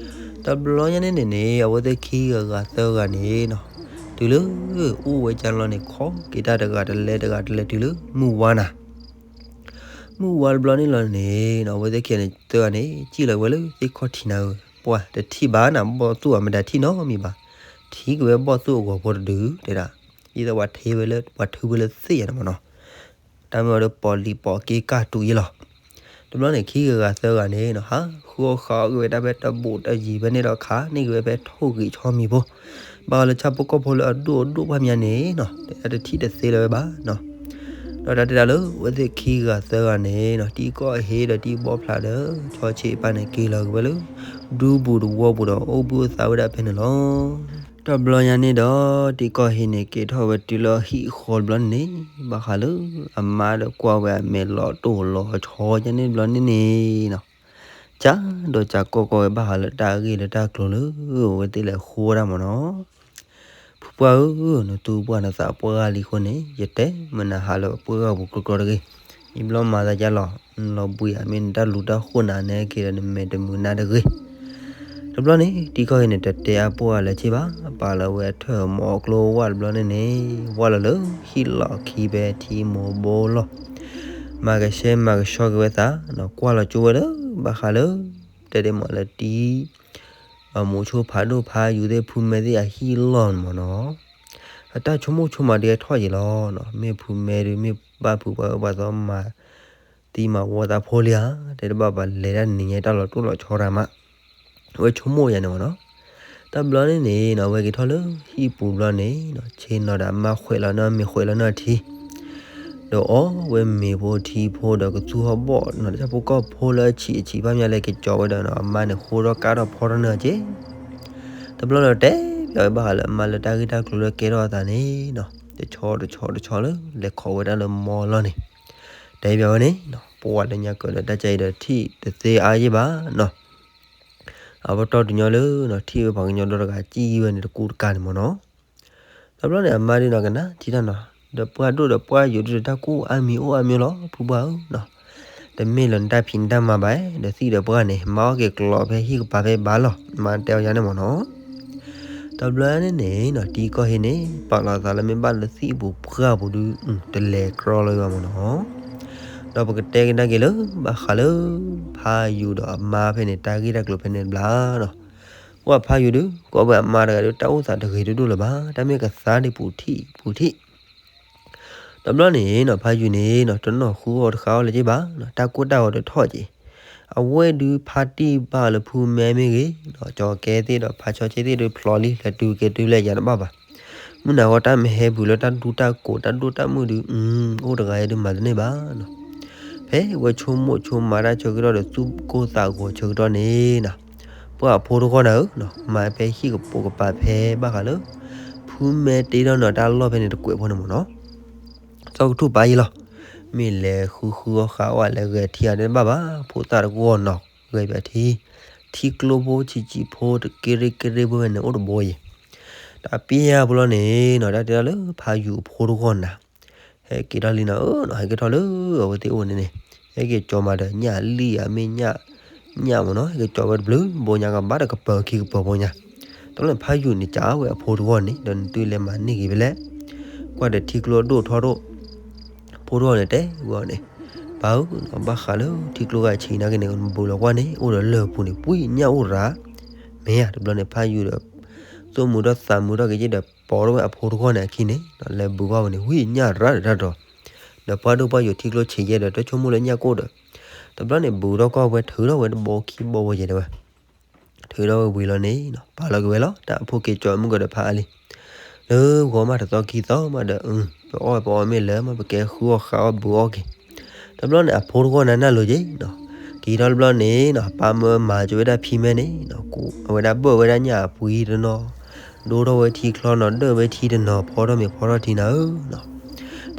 တဘျီညါန့ၣ်န့ၣ်န့ၣ် အဝဲသ့ၣ်ခံဂၤဂၤသၢဂၤန့ၣ်နီၤ တုၤလၢ အိၣ်ဝဲကၢလီၤန့ၣ် ခိးက့ၤတၢ်တဂၤတလဲတဂၤတလဲတုၤလၢမုၢ်ဝါနၤ, မုၢ်ဝါတဘျီန့ၣ်လီၤန့ၣ်နီၤ အဝဲသ့ၣ်ခံဂၤန့ၣ်သၢဂၤန့ၣ် စံၣ်လီၤဝဲလၢသ့ၣ်ခီၣ်ထံးနၤဧၢ, ပှၢ်တထံၣ်ဘၣ်နၤ ဘီၣ်သိၣ်အမတၤထံၣ်နီတမံၤဘၣ်, ထံၣ်က့ၤဝဲဘီၣ်သိၣ်အဂီၤဖိတဒုတဲဒၣ်, ဒ်သိးပှၤထံၣ်ဝဲလၢ ပှၤထုဝဲလၢသ့ၣ်ယါန့ၣ်မ့ၢ်နီၤ တၢ်မ့ၢ်အီၤဒီး ပီၤလံၤပီၤက့ၤကၢ်တူာ်ယဲလီၤ. တဘျီန့ၣ် ခံဂၤဂၤသၢဂၤန့ၣ်နီၤ ဟးဃုအီၣ်ဃးအီၣ်က့ၤဝဲဒၣ်ဖဲတဘူးတယံၤဖဲန့ၣ်ဒီး ခးန့ၢ်က့ၤဝဲဖဲထိၣ်ဂံၢ်ဆီမံၤဖိ, ဘၣ်ဃးလၢဆၣ်ဖိကီၢ်ဖိလၢအဒိၣ်အဒိၣ်ပှၢ်မးန့ၣ်နီၤ တတထံၣ်တသ့လၢၤဝဲဘၣ်နီၤ. ဒီးတၢ်တဲတၢ်လၢ အဝဲသ့ၣ်ခံဂၤသၢဂၤန့ၣ်နီၤ တံၤကီၢ်ဟ့ဒီးတံၤဘီဖျးဒီး ဆီဆံးပၢ်န့ၣ် က့ၤလီၤက့ၤဝဲလၢ ဒူပူၤတဝီပူၤဒီး အိၣ်ဘှံးအိၣ်သါဝဲဒၣ်ဖဲန့ၣ်လီၤ. တဘျီညါန့ၣ်ဒီး တံၤကီၢ်ဟ့န့ၣ် က့ၤထီၣ်ဝဲတုၤလၢဟံၣ်ဃီတဘျီန့ၣ်န့ၣ် ဘၣ်ဃးလၢ အမါဒီးကွၢ်ဝဲအမဲာ်လီၤတိၢ်လီၤဆီညါန့ၣ်တဘျီန့ၣ်န့ၣ်နီၤ ကဒီးကကိၢ်ကီၢ်ဝဲဘၣ်ဃးလၢတၢ်ဂ့ၢ်လၢတၢ်ကျိၤလၢ အဝဲသ့ၣ်လဲၤဃိဝဲဒၣ်မ့ၢ်နီၤ. ဖုပှၢ်ဧၢ, နသူပှၢ်နသးပှၢ်ဂၤလံအဃိန့ၣ် ယတဲမနၤဟးလၢပှၢ်ဂၤပူၤကြီကြီတဂ့ၤ. ယဘျီမၤသးကလီၤ, နလီၤဘှံးဧါ မ့ၢ်နတၢ်လူၤတၢ်ဃိၣ်နၤနဲက့ၤဒီး နမဲာ်တမုာ်နါတဂ့ၤ. တဘျီန့ၣ် တံၤကီၢ်ဟ့န့ၣ် တတဲအါပှၢ်ဂၤလၢၤဘၣ်, ပာ်လီၤဝဲအထၢၣ်မီၤကျိဝၢ်တဘျီန့ၣ်န့ၣ် ဝၢ်လီၤလၢဟံၣ်လီၢ်ခံဖဲထံမိၢ်ဘိလီၤ. မၤကဆှဲမၤကဆှီက့ၤဝဲသးနီၤ, ကွၢ်လီၤကၠိဝဲလၢ ဘၣ်ဃးလၢ တဲဒ်မးလၢတံၤ အမိၤဆိဖးဒိၣ်ဖးယိၤသ့ၣ် ဖုမဲသ့ၣ်အဟံၣ်လီၢ်န့ၣ်မ့ၢ်နီၤ, အတၢ်ဆိကမိၣ်ဆိကမးဒ်အထီၣ်ယံာ်လီၤနီၤ. မ့ၢ်ဖုမဲဒုး မ့ၢ်ဘၣ်ဖုပှၤအၢပှၤသီမၤသံမၤဝီသးဖိလံဧါ, တဲတဘၣ်ဘၣ် လဲၤတၢ်နံၤညါတၢ်လီၤတိၢ်လီၤဆီရၤမး, အဝဲဆိကမိၣ်ယၤန့ၣ်မ့ၢ်နီၤ. တဘျီန့ၣ်န့ၣ်နီၤ အဝဲက့ၤထီၣ်လၢဟံၣ်ပူၤဘျီန့ၣ်နီၤ ဆ့ၣ်နီၤဒီးအမါ ခွဲးလီၤနီၢ်မ့ၤ ခွဲးလီၤနီၢ်ထံ ဒီးအီၣ်ဝဲမ့ၤဖိထံဖိဒီးကသူဟီၣ်ဘီၣ်နီၤ တၢ်ဖိကီၢ်ဖိလၢအဆံးအဆံးဘၣ်မး လဲၤက့ၤကၠီဝဲဒီးနီၤ အမါန့ၣ် ဃိထီၣ်ကါထီၣ်ဖီထီၣ်န့ၢ်အီၤက့ၤ. တဘျီန့ၣ်တဲပၠးဝဲဘၣ်ဃးလၢအမါလၢတၢ်ဂ့ၢ်တၢ်ကျိၤလၢကဲထီၣ်အသးန့ၣ်နီၤ တဆီတဆီတဆီလၢ လဲၤခိးဝဲဒၣ်လၢမီလီၢ်န့ၣ် တဲပၠးဝဲန့ၣ်နီၤ ပှၤလၢညါကၢးဒီးတၢ်ကဲအံၤဒီးထံၣ်တသ့အါယံာ်ဘၣ်နီၤ. အပတီၢ်တညီလၢနီၤ ထံၣ်ဝဲပှၤကညီဒီတဂၤ စံၣ်ဝဲန့ၣ်တကူတကၤန့ၣ်မ့ၢ်နီၤ. တဘျီန့ၣ် အမါဒုးနီၤ ကနၣ်ထံတၢ်နီၤ ဒီးပှၢ်ဒိၣ်ဒီးပှၢ်ယိာ်ဒုးဒီး တၢ်ကူၣ်အါမံၤအိၣ်အါမံၤလီၤ ဖုပှၢ်ဧၢနီၤ. တမ့ၢ်လၢနတၢ်ဖံးနတၢ်မၤဘၣ် ဒီးသံၣ်ဒီးပှၢ်န့ၣ် မၤအီၣ်က့ၤကျိးဖဲဟံၣ်ကပၤဖဲဘၣ်လီၤ မါတဲအီၤယၤန့ၣ်မ့ၢ်နီၤ. တဘျီန့ၣ်န့ၣ်နီၤ တံၤကီၢ်ဟံးန့ၣ် ပာ်လီၤသးလၢမ့ၢ်ဘၣ်လၢသံၣ်အပူၤပှၢ်ပူၤဒုး တလဲၤကြီလီၤဘၣ်မၢ်နီၤ. ဒီးပကတဲကဒါက့ၤလၢ ဘၣ်ဃးလၢ ဖးယူၤဒီးအမါဖဲန့ၣ် တၢ်ဂ့ၢ်တၢ်ကျိၤဖဲန့ၣ်တဘျီနီၤ. ပှၤဖးယူၤဒုး ကိးဝဲအမါတဂၤဒုး တၢ်အိၣ်သးတဂ့ၤတဒိၣ်လၢၤဘၣ်, တၢ်မ့ၢ်ကသါဒံးပူၤထံၣ်ပူၤထံၣ် တဘျီန့ၣ်နီၤ ဖးယူၤန့ၣ်နီၤ တနီၢ်ဃုအီၣ်တဃါအီၣ်လၢၤဘၣ်နီၤ, တၢ်ကိၢ်တၢ်ဂီၤတထီၣ်က့ၤ. အဝဲဒုးဖါတံၢ်ဘၣ်လၢဖုမဲမ့ၢ်ဂ့ၤ, ကၠီၤကဲသ့ၣ်ဒီးဖါဆီဆ့သ့ၣ်ဒုး ဖျိလံလဲၤတုၤကဲတုၤလဲၤယၤတဘၣ်ဘၣ်. မုၢ်နၤဂီၢ်တၢ်မ့ၢ်ဟဲဘုးလၢတၢ်ဒူတၢ်ကိးတၢ်ဒိၣ်တၢ်မုၢ်ဒုး အိၣ်တဂၤယဲဒုးမၤတန့ၢ်ဘၣ်နီၤ. ဖဲဝဲဆိကမိၣ်ဆိကမးတၢ်ဆၢကတီၢ်ဒီးသူၣ်ကိၢ်သးဂီၤဆၢကတီၢ်န့ၣ်နီၤ, ပှၤအဖိတဂီၢ်နၤဧၢနီၤ မၤဖဲဟံၣ်ကပိာ်ကပၤဖဲဘၣ်ဃးလၢ ဖုမဲတ့ထီၣ်နီၤတၢ်လီၢ်ဖဲန့ၣ်တကွဲးဖိန့ၣ်မၢ်နီၤ. သီကထူၣ်ပာ်ယံၤလီၤ. မ့ၢ်လဲၤဃုဃုအီၣ်ဃါအီၣ်လဲၤဂဲၤထံအီၤတဘၣ်ဘၣ်, ဖိသၣ်တဂီၢ်နီၤ ဂဲၤပၠးထံ, ထံကျိဖိဆံးဆံးဖိတက့ရ့က့ရ့ဖိဝဲန့ၣ် အိၣ်တဘိယံၤ. တၢ်ပျၢ်ဖိလီၤန့ၣ်နီၤ တၢ်တဲဒၣ်လၢဖးယူၤအဖိတဂီၢ်နၤ ဟဲက့ၤထီၣ်လံနီၤဧၢနီၤ ဟဲက့ၤထီၣ်လၢအဝဲသ့ၣ်အိၣ်န့ၣ်န့ၣ်, ဟဲက့ၤကၠီၤမးဒီးညၣ်လံၣ်ဧါမ့ၢ်ညၣ်, ညၣ်မၢ်နီၤ ဟဲက့ၤကၠီၤဝဲတဘျုးဘိညါကဘၣ်ဒီးကပၢၤခံကပၢၤဘိညါ. တဘျီန့ၣ်ဖးယူၤန့ၣ် ကးဝဲအဖိတဂီၢ်န့ၣ် ဒီးနတုၤလဲၤမၤန့ၢ်က့ၤဖဲလဲၣ်, ကွၢ်ဒီးထံကျိဒိၣ်ထီၣ်ဒိၣ် ဖိတဂီၢ်န့ၣ်တဲဝဲအီၤန့ၣ်, ပၢ်ဧၢ, ဘၣ်ဃးလၢထံကျိဂၤဆံးနာ်က့န့ၣ် နဘူးလီၤကွၢ်န့ၣ် အိၣ်ဒီးလၢၢ်ပူၤန့ၣ် ပှံၢ်ညၣ်အိၣ်ရၤ, မ့ၢ်ဧါ. တဘျီန့ၣ်ဖးယူၤဒီး သူၣ်မုာ်ထီၣ်သးမုာ်ထီၣ်က့ၤက့ၤဒီး ပိာ်ထီၣ်ဝဲအဖိတဂီၢ်န့ၣ်အခံန့ၣ် လဲၤဘူးကွၢ်ဝဲန့ၣ် ဝံၢ်ညၣ်ရၤဒီးတၢ်ဒီး, ဒီးပှၢ်ဒိၣ်ပှၢ်ယိာ်ထံကျိဆံးယဲဒီး တဆိကမိၣ်လၢညၣ်ကိၢ်ဒီး, တဘျီန့ၣ် ဘူးထီၣ်ကွၢ်ဝဲထုးထီၣ်ဝဲတဘိခံဘိဝဲယဲတဲဝဲ ထုးထီၣ်ဝဲဝံၤလီၤန့ၣ်နီၤ ပာ်လီၤက့ၤဝဲလီၤ တၢ်အဖိက့ၤကၠီၤမုၢ်ကီးဒီးဖးအါလံ, လၢဂီၤမးတသီခံသီမးဒီး ပအီၣ်ပအီမ့ၢ်လၢမး ပကဲဃုအီၣ်ဃါအီၣ်ဘူးအီၣ်က့ၤ. တဘျီန့ၣ် အဖိတဂီၢ်နၤနၢ်လိၤက့ၤနီၤ, က့ၤထီၣ်တဘျီန့ၣ်နီၤ ပၢ်မၢမၤက့ၤဝဲဒၣ်ဖံမဲန့ၣ်နီၤ အဝဲဒၣ်ဘၢၣ်ဝဲဒၣ်ညၣ်အပှံတနီၤ, ဒိထီၣ်ဝဲထံချီနီၤ ဒၢၣ်ဝဲထံတနီၤ ဖီထီၣ်မ့ၤဖီထီၣ်ထံနၤဧၢနီၤ.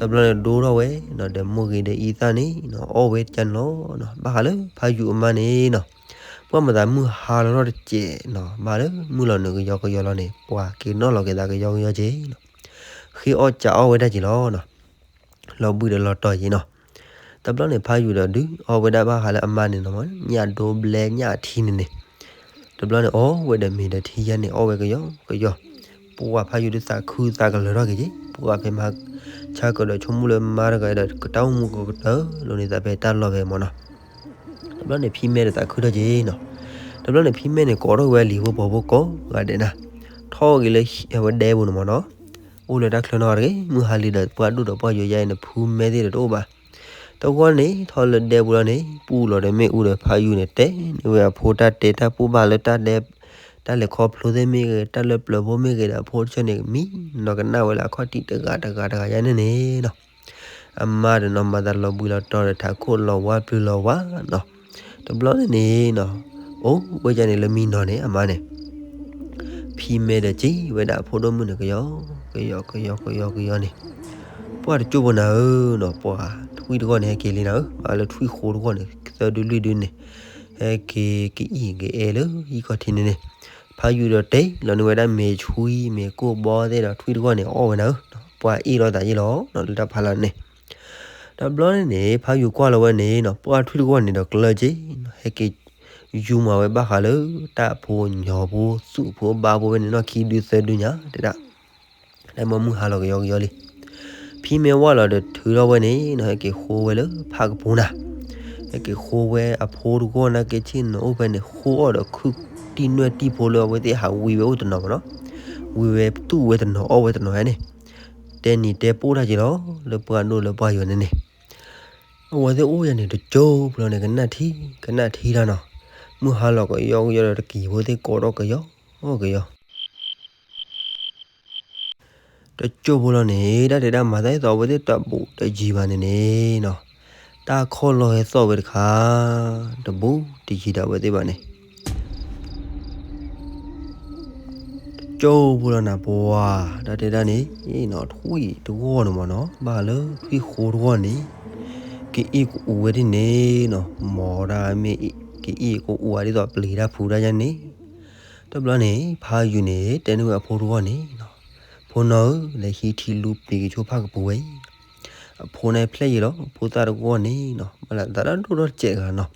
တဘျီန့ၣ်ဒိထီၣ်ဝဲနီၤ ဒီးမိၢ်ဂ့ၤဒီးအံသၣ်န့ၣ်နီၤ အီၣ်ဝဲကၢ်နီၤနီၤ ဘၣ်ဃးလၢဖးယူၤအမါန့ၣ်နီၤ ပှၢ်မၤသးမုၢ်ဟါလီၤထီၣ်တစဲးနီၤ ဘၣ်လၢမုၢ်လီၤနုာ်ကယီကယီလီၤန့ၣ် ပှၤက့ၤနီၣ်လီၤက့ၤသးကယီကယီက့ၤနီၤ, ဃ့အီၣ်ကးအီၣ်ဝဲဒၣ်က့ၤလီၤနီၤ, လီၤဘှံးဒီးလီၤတီၤက့ၤနီၤ. တဘျီန့ၣ် ဖးယူၤဒီးဒုးအီၣ်ဝဲဒၣ်ဘၣ်ဃးလၢအမါန့ၣ်နီၤ ညၣ်ဒိဘျဲညၣ်ထံန့ၣ်န့ၣ်, တဘျီန့ၣ်အီၣ်ဝဲဒီးမ့ၤဒီးထံယါန့ၣ် အီၣ်ဝဲကယီကယီ, ပှၤဖးယူၤဒုးသးခုသးကလၢၤထီၣ်က့ၤက့ၤ ပှၤဖဲမၤဆါကဒီးဆိကမိၣ်လၢမါတဂၤဒီး တၢ်အိၣ်မူကကတၢၢ်လိၤန့ၣ်သးဖဲတၢ်လီၢ်ဖဲမၢ်နီၤ. တဘျီန့ၣ်ဖံမဲဒီးသးခုထီၣ်က့ၤနီၤ, တဘျီန့ၣ်ဖံမဲန့ၣ် ကိးထီၣ်က့ၤဝဲလံာ်ဖိပိာ်ဖိကိးဂၤဒဲးနၤ, ထီၣ်က့ၤလၢဝဲဒဲပူၤန့ၣ်မၢ်နီၤ, အိၣ်လၢတၢ်ချၢနီတဂၤတဂ့ၤ မုၢ်ဟါလံဒီးပှၢ်ဒိၣ်ဒီးပှၢ်ယိာ်ယါအံၤန့ၣ် ဖုမဲသ့ၣ်ဒီးတအိၣ်ဘၣ်. တဂီၢ်န့ၣ် ထီၣ်လၢဒဲပူၤလီၤန့ၣ် ပူၢ်လီၤဒီးမ့ၣ်အူဒီးဖးယူၤန့ၣ် တဲန့ၢ်ဝဲအဖိတၢ်တဲတၢ်ပိၢ်ဘၣ်လၢတၢ်ဒဲ တၢ်လဲၤခီဖျိသ့ၣ်မ့ၢ်ဂ့ၤ တၢ်လၢပျၢၤဖိမ့ၢ်ဂ့ၤဒီး အဖိတဆၢန့ၣ် မံနီၤကနၣ်ဝဲလၢအခီၣ်ထံးတဂၤတဂၤတဂၤယါန့ၣ်န့ၣ်နီၤ, အမါဒီးနီၤ မၤသးလီၤဘှံးလီၤတီၤဒီးထးခိၣ်လီၤဝါပျုၤလီၤဝါနီၤ, တဘျီန့ၣ်န့ၣ်နီၤ, အိၣ်ဝဲဒၣ်န့ၣ်လၢမံနီၤန့ၣ် အမါန့ၣ် ဖံမဲဒီးစံးဝဲဒၣ်အဖိဒိၣ်မုၣ်န့ၣ် ကယီကယီကယီကယီန့ၣ်, ပှၢ်တကၠိၢ်ဖိနၤဧၢနီၤ ပှၤထွံၣ်တဂီၢ်န့ၣ် ဟဲက့ၤလံနၤဧၢ မၤလၢထွံၣ်ဃိတဂီၢ်န့ၣ် သၢဒုလွံၢ်ဒုန့ၣ် ဟဲက့ၤကအံၣ်ကအဲၣ်လၢဟံၣ်ခီၣ်ထံးန့ၣ်န့ၣ်, ဖးယူၤဒီးတဲလီၤန့ၢ်ဝဲဒၣ်မ့ၤဆွံမ့ၤကိၢ်ဘီသ့ၣ်ဒီးထွံၣ်တဂီၢ်န့ၣ် အီၣ်ဝဲနၤဧၢ, ပှၤအ့ၣ်လိာ်သးယ့ၢ်လီၤနီၤ လၢတၢ်ဖးလၢ်န့ၣ် တဘျီန့ၣ်န့ၣ် ဖးယူၤကွၢ်လီၤဝဲန့ၣ်နီၤ ပှၢ်ထွံၣ်တဂီၢ်န့ၣ်ဒီးကျၢၤက့ၤ, ဟဲက့ၤ ယူၤမၤဝဲဘၣ်ဃးလၢ တၢ်ဖိညီဖိသူၣ်ဖိဘါဖိဝဲန့ၣ်နီၢ်ခံဒုသၢဒုညါ တဲဒၣ်, တၢ်မ့ၢ်မုၢ်ဟါလီၤကယီကယီလံ. ဖံမဲဝဲလီၤဒီးထုးထီၣ်ဝဲန့ၣ်နီၤ ဟဲက့ၤဃိဝဲလၢဖးကပူၤနၤ, ဟဲက့ၤဃိဝဲအဖိတဂီၢ်နာ်က့ဆ့ၣ်နီၤအိၣ်ဖဲန့ၣ် ဃိအီၣ်ဒီးခုၣ်တံၢ်နွဲၣ်တံၢ်ဖိလၢအဝဲသ့ၣ်ဟးဝံဝဲအိၣ်တနီၤမးနီၤ, ဝံဝဲသူၣ်ဝဲတနီၤအီၣ်ဝဲတနီၤန့ၣ်, တဲနံၤတဲပိၢ်တၢ်က့ၤလီၤ လၢပှၢ်ဒိၣ်လၢပှၢ်ယိာ်န့ၣ်န့ၣ် အဝဲသ့ၣ်အိၣ်ယၤန့ၣ် တကၠိဖိလီၤန့ၣ် ကနၣ်ထံ ကနၣ်ထံတၢ်နီၤ, မုၢ်ဟါလီၤကယီကယီဒီးတကံၤဖိသ့ၣ်ကိးထီၣ်ကယီကယီ, တကၠိဖိလီၤန့ၣ် တၢ်တဲဒၣ်မၤတၢ်အသီအဝဲသ့ၣ်တဘူးတယံၤဘၣ်န့ၣ်န့ၣ်နီၤ, တၢ်ခီၣ်လီၢ်ဟဲသီၣ်ဝဲတခါ တဘူးတယံၤဒီးအဝဲသ့ၣ်ဘၣ်န့ၣ် ကၠိဖိလီၤနၤပှၤ တၢ်တဲဒၣ်န့ၣ် ထွံၣ်တဂီၢ်န့ၣ်မးနီၤ ဘၣ်လၢထွံၣ်ဃိတဂီၢ်န့ၣ် ကအ့ၣ်ကအူဝဲဒ်န့ၣ်နီၤ, မ်တၢ်မ့ၢ်ကအ့ၣ်ကအူဝဲဒ်သိးပျံၤတၢ်ဖုးတၢ်ယါန့ၣ်, တဘျီန့ၣ် ဖးယူၤန့ၣ် တဲန့ၢ်ဝဲအဖိတဂီၢ်န့ၣ်နီၤ, ဖိနီၢ်ဧၢ လဲၤဟံးထံလူပံၤက့ၤဆိဖးကပူၤဝဲအံၤ, အဖိန့ၣ်ဖျဲၣ်ယံၤလီၤ ဖိသၣ်တဂီၢ်န့ၣ်နီၤ ဘၣ်လၢသးတၢ်ဒိၣ်ထီၣ်တစဲးတဂၤနီၤ,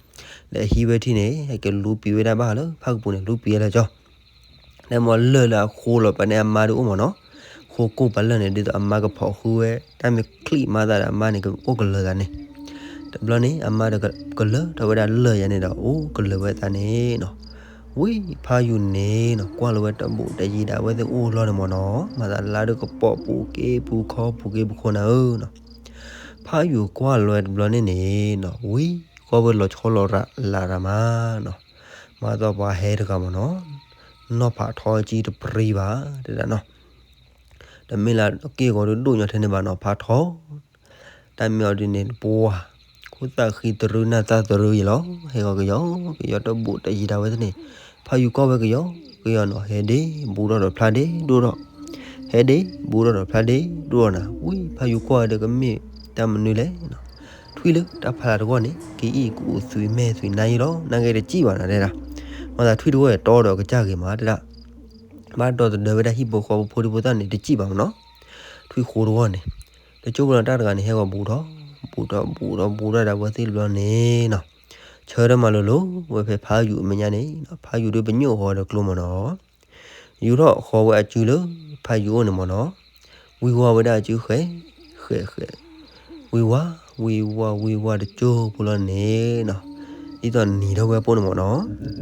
လဲၤဟံးဝဲထံန့ၣ် ဟဲက့ၤလူပံၤဝဲဒၣ်ဘၣ်ဃးလၢဖးကပူၤန့ၣ် လူပံၤဝဲလၢကၠီ တၢ်မ့ၢ်လၢၢ်လၢအဃိလီၤပာ်န့ၢ်အမါဒုးအိၣ်မ့ၢ်နီၤ, ဃိကိၢ်ပာ်လၢၢ်န့ၣ် ဒ်သိးအမါကဖီးဃုဝဲ တၢ်မ့ၢ်ချံးမၤသးဒီးအမါန့ၣ် ကအိၣ်ကလၢၤသးန့ၣ်, တဘျီန့ၣ် အမါဒီးကလၢထီၣ်ဝဲဒၣ်လၢၢ်ယၤန့ၣ်ဒီး အိၣ်ကလၢၤဝဲသးန့ၣ်နီၤ, ဝံၤဖးယူၤန့ၣ်နီၤ ကွၢ်လီၤဝဲတၢ်ဘူးတၢ်ယံၤဒၣ်ဝဲသ့ၣ်အိၣ်လီၤန့ၣ်မ့ၢ်နီၤ, မၤသးလါဒုးကပိာ်ပူၤက့ပူၤခီပူၤက့ပူၤဃိနၤဧၢနီၤ, ဖးယူၤကွၢ်လီၤဝဲတဘျီန့ၣ်န့ၣ်နီၤ ဝံၤဃီဝဲလီၤဆီလီၤရၤလးရၤမးနီၤ, မၤသီပှၤဟဲတဂၤမ့ၢ်နီၤ, နီၢ်ဖးထီကံတပြံဘၣ် တဲဒၣ်နီၤ, တမ့ၢ်လၢက့ၢ်ဂီၤဒုးဒိၣ်ညီထဲန့ၣ်ဘၣ်နီၤ ဖးထီ, တၢ်မ့ၢ်အီၤဒ်န့ၣ် ပှၤ ခိၣ်သၣ်ဃံတရူနၢ်သၣ်တရူယဲလီၤ, ဟဲဂီၤကယီကယီတဘူးတယံၤဒၣ်ဝဲသ့ၣ်န့ၣ်, ဖးယူၤကွၢ်ဝဲကယီကယီနီၤ ဟဲဒ့ဘူးထီၣ်ဒီးဖျါဒ့ဒိၣ်ထီၣ်, ဟဲဒ့ဘူးထီၣ်ဒီးဖျါဒ့ဒိၣ်ထီၣ်နၤ, ဝံၤဖးယူၤကွၢ်ဝဲဒီးကမ့ၢ်တၢ်မနုၤလဲၣ်နီၤ, ထွံၣ်လၢတၢ်ဖးလၢ်တဂီၢ်န့ၣ် ကအံၣ်ကူးသွံမဲာ်သွံနါယဲလီၤ နါဂ့ၤတစံၣ်ဘၣ်နၤတဲဒၣ်, မၤသးထွံၣ်တဂီၢ်အံၤတီဒီးကစၢ်ဂ့ၤမးတဲဒၣ် ဘၣ်ဒီသဒၢဝဲဒၣ်ဟံၣ်ဖိဃီဖိဖိဒံဖိသၣ်န့ၣ် တစံၣ်ဘၣ်မ့ၢ်နီၤ, ထွံၣ်ဃိတဂီၢ်န့ၣ်, တကၠိဖိလီၤတၢ်တဂၤန့ၣ် ဟဲဂီၤဘူးထီၣ်, ဘူးထီၣ်ဘူးထီၣ်ဘူးထီၣ်ဒၣ်ဝဲသ့ၣ်တဘျီန့ၣ်, ဆၢထၢၣ်မၤလိာ်လိာ်ဝဲဖဲဖးယူၤအမဲာ်ညါန့ၣ်, ဖးယူၤဒုးပညိၣ်ဃီဒီးကျိမ့ၢ်နီၤ, ယူၤထီၣ်ဃီဝဲအစုလၢဖးယူၤအိၣ်န့ၣ်မ့ၢ်နီၤ, ဝံၤဝါဝဲဒၣ်အစုဃဲ, ဃဲဃဲ, ဝံၤဝါ, ဝံၤဝါဝံၤဝါတကၠိဖိလီၤန့ၣ်နီၤ, ဒ်သိးနံၤထီၣ်ဝဲအပိၢ်န့ၣ်မ့ၢ်နီၤ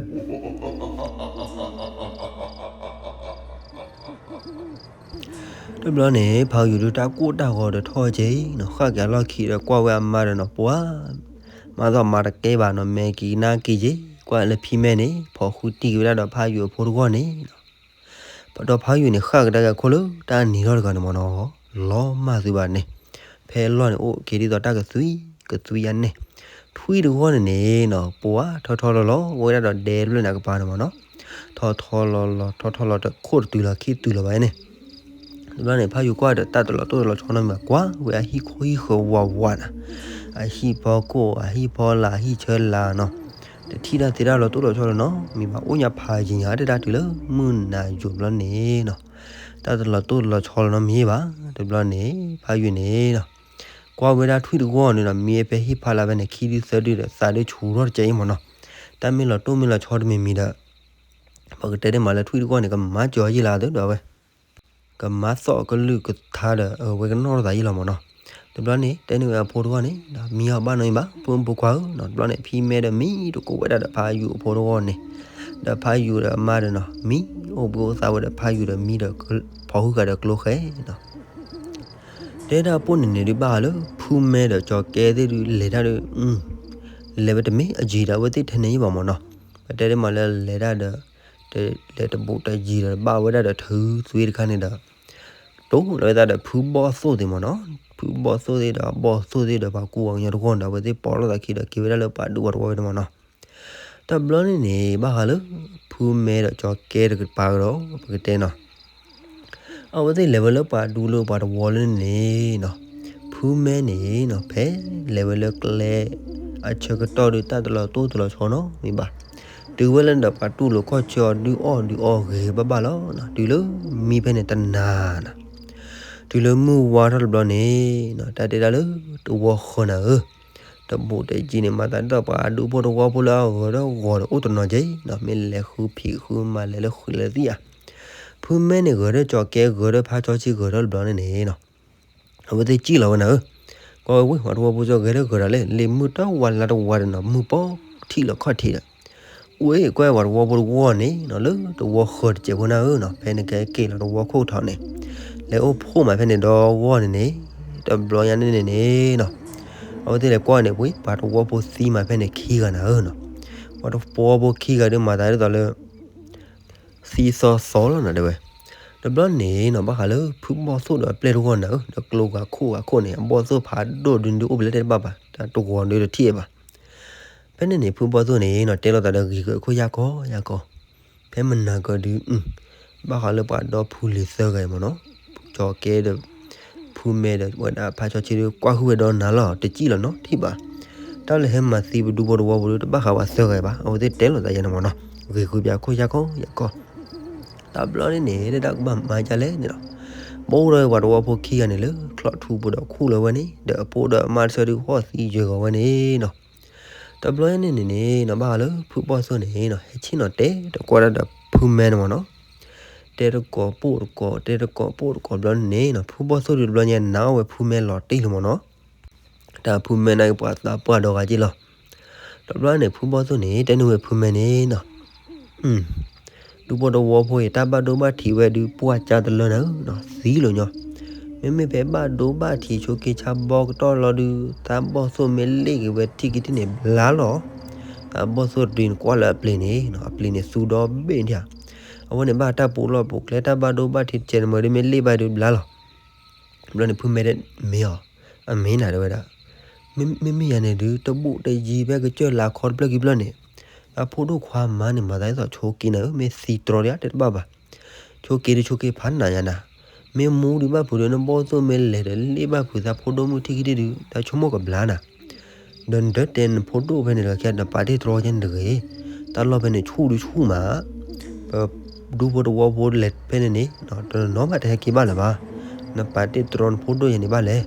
တဘျီန့ၣ် ဖးယူၤဒုးတၢ်ကိၢ်တၢ်ဂီၤဒီးထီၣ်က့နီၤ, ဃၣ်က့ၤအလီၢ်ခံဒီးကွၢ်ဝဲအမါဒီးနီၤ, ပှၤ, မၤသီမၤတကဲဘၣ်နီၤ, မဲာ်က့ၤနါက့ၤက့ၤ, ကွၢ်လၢဖံမဲာ်န့ၣ် ဖီၣ်ဃုတံၢ်က့ၤဝဲဒၣ်ဒီးဖးယူၤအဖိတဂီၢ်န့ၣ်နီၤ, ဒီးဖးယူၤန့ၣ် ဃၣ်ကဒါက့ၤအခိၣ်လၢတၢ်နံၤထီၣ်တဂၤန့ၣ်မ့ၢ်နီၤ, လီၤမၢ်သုဘၣ်န့ၣ်, ဖဲအလီၢ်န့ၣ်အိၣ်က့ၤဒ်သိးတၢ်ကသွံ, ကသွံယါန့ၣ်, ထွံၣ်တဂီၢ်န့ၣ်န့ၣ်နီၤ, ပှၤ, ထီထီလီၤလီၤဝဲဒၣ်ဒီးဒဲတဖျၢၣ်န့ၣ်ကပၤန့ၣ်မ့ၢ်နီၤ, ထီထီလီၤလီၤ ထီထီလီၤတခိၣ်တတုၤလီၤခံတုၤလီၤဘၣ်န့ၣ်, တဘျီန့ၣ် ဖးယူၤကွၢ်ဒီးတၢ်တလီၤတိၢ်တလီၤဆီနီတမံၤဘၣ်, ကွၢ်ဝဲအဟံၣ်ခိၣ်ဟံၣ်ဃၢၤဝးဝးနၤ, အဟံၣ်ဖီခိၣ် အဟံၣ်ဖီလာ် အဟံၣ်ဆၢလာ်နီၤ, တထံၣ်တၢ်သ့တၢ်လီၤတိၢ်လီၤဆီလီၤနီတမံၤဘၣ်, အိၣ်ညါဖးယံၤညါတဲဒၣ်တုၤလၢမုၢ်နၤယိၤတဘျီန့ၣ်နီၤ, တၢ်တလီၤတိၢ်တလီၤဆီလီၤနီတမံၤဘၣ်, တဘျီန့ၣ် ဖးယူၤန့ၣ်နီၤ ကွၢ်ဝဲဒၣ်ထွံၣ်တဂီၢ်န့ၣ်ဒီး မံဖဲဟ့ၣ်ဖးလၢဖဲန့ၣ် ခံဒုသၢဒုဒီး သးဒုဆူၣ်ထီၣ်တကဲအံၤမ့ၢ်နီၤ, တၢ်မ့ၢ်လီၤတိၢ်မ့ၢ်လီၤဆီတမံၤမံၤဒီး ပကတဲဒ်မးလၢထွံၣ်တဂီၢ်န့ၣ် ကမၤစၢၤယံာ်လၢအသိးဒီးအဝဲ ကမၤသီၣ်ကလုၢ်ကထါဒီး အဝဲကနီၣ်ထီၣ်သးယံာ်လီၤမ့ၢ်နီၤ, တဘျီန့ၣ် တဲန့ၢ်ဝဲအဖိတဂီၢ်န့ၣ် မံအီၤဘၣ်နီတမံၤဘၣ် ဖိမုၣ်ဖိခွါဧၢနီၤ, တဘျီန့ၣ် ဖံမဲဒီးမံတကိးဝဲဒၣ်ဒီးဖးယူၤအဖိတဂီၢ်န့ၣ်, ဒီးဖးယူၤဒီးအမါဒီးနီၤ မံအိၣ်ဘှံးအိၣ်သါဝဲဒီးဖးယူၤဒီးမံဒီး ဖီၣ်ဃုာ်ဃာ်ဒီးကျိဃဲနီၤ တဲဒၣ်အပိၢ်န့ၣ်န့ၣ်ဒုးဘၣ်ဃးလၢ ဖုမဲဒီးကၠီၤကဲသ့ၣ်ဒုးလဲၤတၢ်ဒီး လဲၤဝဲတမ့ၢ်အယံၤဒီးအဝဲသ့ၣ်ထဲန့ၣ်ယံၤဘၣ်မ့ၢ်နီၤ, ပတဲဒ်မးလၢလဲၤတၢ်ဒီး လဲၤတဘူးတယံၤဒီးဘၣ်ဝဲဒၣ်ဒီးထုးသွံတခါန့ၣ်ဒီး တိၢ်လီၤဝဲသးဒီးဖုဘီၣ်သိၣ်သ့ၣ်မ့ၢ်နီၤ, ဖုဘီၣ်သိၣ်သ့ၣ်ဒီးအဘီၣ်သိၣ်သ့ၣ်ဒီးပှၤကူပှၤကညီတဂီၢ်န့ၣ်ဒီး အဝဲသ့ၣ်ပိာ်လိာ်သးခံဒီးက့ၤဝဲဒၣ်လၢပှၤဒူပှၤတဝီဝဲန့ၣ်မ့ၢ်နီၤ, တဘျီန့ၣ်န့ၣ် ဘၣ်ဃးလၢ ဖုမဲဒီးကၠီၤကဲတကပၤကဒီး ပကတဲနီၤ အဝဲသ့ၣ်လဲၤဝဲလၢပှၤဒူလၢပှၤတဝီလၢန့ၣ်နီၤ, ဖုမဲန့ၣ်နီၤ ဖဲလဲၤဝဲလၢကျဲ အဆၢကတီၢ်ဒုးတၢ်တလီၤတိၢ်တလီၤဆီနီတမံၤဘၣ်, တုၤဝဲလၢန့ၣ်ဒီးပှၤတူၢ်လိာ်ခီၣ်ဆၢအီၤ ဒုးအီၣ်ဒုးအီဂ့ၤဘၣ်ဘၣ်လီၤနီၤ, တုၤလၢမံဖဲန့ၣ်တနၤနီၤ, တုၤလၢမုၢ်ဝါထီၣ်တဘျီန့ၣ်နီၤ တၢ်တဲဒၣ်လၢတဝီဃၢၤနၤဧၢ, တဘူးတယံၤန့ၣ် မၤသးဒ်သိးပှၤဒူဖိတဝီဖိလၢအဂၢၤဒီးဂီၤဒီးအိၣ်တနီၤက့ၤနီၤ, မ့ၢ်လဲၤဃုဖံးဃုမၤလဲၤလၢဃုာ်လၢသံၣ်ဧါ, ဖုမဲန့ၣ်ဂၢၤဒီးကၠီၤကဲဂၢၤဒီးဖးကၠီဆံဂၢၤဒီးတဘျီန့ၣ်န့ၣ်နီၤ အဝဲသ့ၣ်စံၣ်လီၤဝဲနၤဧၢ, ကွၢ်ဝဲဝံၤ ပှၤတဝီဖိကၠီၤဂဲၤဒီးဂၢၤတၢ်လဲၣ်, လံာ်မုၢ်တၢ်ဝါလါတဝါဒီးနီၤ မုၢ်ပီၣ်ထံၣ်လီၤခီၣ်ထံးဒီး, ဝဲကွၢ်ပှၤတဝီဖိတဝီန့ၣ်နီၤ လၢတဝီဃၢၤတစဲးဖိနၤဧၢနီၤ, ဖဲန့ၣ်ကဲက့ၤလီၤတဝီခိၣ်ထီၣ်န့ၣ်, လဲၤအိၣ်ဖှိၣ်မးဖဲန့ၣ်ဒီဂီၢ်န့ၣ်န့ၣ်, တဘျီညါန့ၣ်န့ၣ်နီၤ အဝဲသ့ၣ်လဲၤကွၢ်န့ၣ်ဝံၤ ပှၤတဝီဖိသံမးဖဲန့ၣ်ခံဂၤနၤဧၢနီၤ, ပှၤတဝီဖိခံဂၤဒုးမၤသးဒ်သိးလၢ သံသီသီလီၤနၤတဲဝဲ, တဘျီန့ၣ်နီၤ ဘၣ်ဃးလၢဖုဘီၣ်သိၣ်ဒီးအပျဲၢ်တဂီၢ်နၤဧၢ, ဒီးကျိဂၤခိၣ်ဂၤခိၣ်န့ၣ် အဘီၣ်သိၣ်ဖးဒိၣ်ဒုးဒုးအိၣ်ဘျဲၣ်တဲတဘၣ်ဘၣ်, တၢ်တဂီၤဒုးတထံၣ်ဘၣ် ဖဲန့ၣ်န့ၣ် ဖုဘီၣ်သိၣ်န့ၣ်နီၤ တဲလိာ်သးဒီးဂ့ၤကခိၣ်ယၢ်ကီယၢ်ကီ, ဖဲမနၤကဒုး ဘၣ်ဃးလၢပှၤဒီဖုလံၤသၢဂၤအံၤမ့ၢ်နီၤ, ကၠီၤကဲဒီး ဖုမဲဒီးဝဲဒၣ်ဖးကၠီဆံဒုး ကွၢ်ဟုၣ်ဝဲဒီးနၤလီၤ တစံၣ်လီၤနီတထံၣ်ဘၣ်, တၢ်လၢဟဲမၤသံပဒူဖိတဝီဖိဒုး တဘၣ်ဃးပှၤသၢဂၤအံၤဘၣ်, အဝဲသ့ၣ်တဲလိာ်သးယါန့ၣ်မ့ၢ်နီၤ, ဂ့ၤဃုာ်ပၠးခိၣ်ယၢ်ကီယၢ်ကီ, တဘျီန့ၣ်န့ၣ် တၢ်ကဘၣ်မၤဒ်လဲၣ်န့ၣ်လီၤ, ဘၣ်အိၣ်ဒီးပှၤတဝီဖိခံဂၤန့ၣ်လၢ ချီၣ်ထူပူၤဒီးခူၣ်လီၤဝဲန့ၣ် ဒီးအဖိဒီးအမါတဆၢဒုး ဟီၣ်သံယၢၤဂီၤဝဲန့ၣ်နီၤ တဘျီန့ၣ်န့ၣ်န့ၣ်နီၤ ဘၣ်ဃးလၢဖုဘီၣ်သိၣ်န့ၣ်နီၤ ဟဲဆ့ၣ်နီၤတဲတကွၢ်ဒၣ်ဒီးဖုမဲန့ၣ်မ့ၢ်နီၤ, တဲတကိးပိၢ်တကိး တဲတကိးပိၢ်တကိးဘျီန့ၣ်နီၤ ဖုဘီၣ်သိၣ်ဒုတဘျီညါ နာ်အီၣ်ဝဲဖုမဲလီၤတံၢ်လံမ့ၢ်နီၤ. တၢ်ဖုမဲနာ်က့ၤပှၤသးပှၢ်ဒီဂၤက့လီၤ. တဘျီန့ၣ် ဖုဘီၣ်သိၣ်န့ၣ် တဲန့ၢ်ဝဲဖုမဲန့ၣ်နီၤ ဒူဖိတဝီဖိအံၤ တၢ်ဘၣ်ဒိဘၣ်ထံးဝဲဒုးပှၢ်ကၢ်တလၢနၤဧၢနီၤ သံလီၤညီ. မ့မ့ၢ်ဖဲဘၣ်ဒိဘၣ်ထံးဆိက့ဆါဘီကတီၢ်လီၤဒုး သးဘီၣ်သိၣ်မ့ၢ်လ့ၣ်က့ၤဝဲထံၣ်က့ၤထံၣ်န့ၣ် ဘျါလီၤ. သးဘီၣ်သိၣ်တဒုန့ၣ်ကွၢ်လၢအပျ့ၤန့ၣ်နီၤ အပျ့ၤန့ၣ်သူဒီဘ့ၣ်ဒံးဧါ. အဝဲန့ၣ်ဘၣ်တၢ်ပူၤလီၢ်ပူၤကျဲ တၢ်ဘၣ်ဒိဘၣ်ထံးတကဲးန့ၣ်မ့ၢ်ဒုးမ့ၢ်လ့ၣ်ဘၣ်ဒုးဘျါလီၤ. ဘျီန့ၣ်ဖုမဲတဲမ့ၢ်အီၤ အမ့ၢ်နၤတဲဝဲဒၣ် မ့မ့ၢ်ယၤန့ၣ်ဒုး တဘူၣ်တယံၤဖဲကစၢၢ်လၤခီတဖျၢၣ်ခံဖျၢၣ်န့ၣ် သးဖိဒိၣ်ခွါမါန့ၣ် မၤသးဒ်သိးဆိက့နၤဧၢ မ့ၢ်သံတြီဒံးဧါ တဲတဘၣ်ဘၣ်. ဆိက့ဒုးဆိက့ဖးနးယၤနၤ မ့ၢ်မူဒုးဘၣ်ဖုးဒီး နဘီၣ်သိၣ်မ့ၢ်လဲၤဒီးလ့ၣ်ဘၣ်ဖုးသးဖိဒိၣ်မုၣ်ထံၣ်ခံထံၣ်ဒုး တၢ်ဆိကမိၣ်ကဘျါနၤ ဒီးနဒၢတဲနဖိဒိၣ်ဖဲန့ၣ်တဂၤခဲ နပာ်တ့ၢ်တြီကဲန့ၣ်တဂ့ၤ. တၢ်လီၢ်ဖဲန့ၣ်ဆူၣ်ဒုးဆူၣ်မး ပဒူဖိတဝီဖိလဲၤဖဲန့ၣ်န့ၣ် တနီၤဘၣ်တဟဲက့ၤဘၣ်လၢၤဘၣ်. နပာ်တ့ၢ်တြီနဖိဒိၣ်ယဲန့ၣ်ဘၣ်လဲၣ်.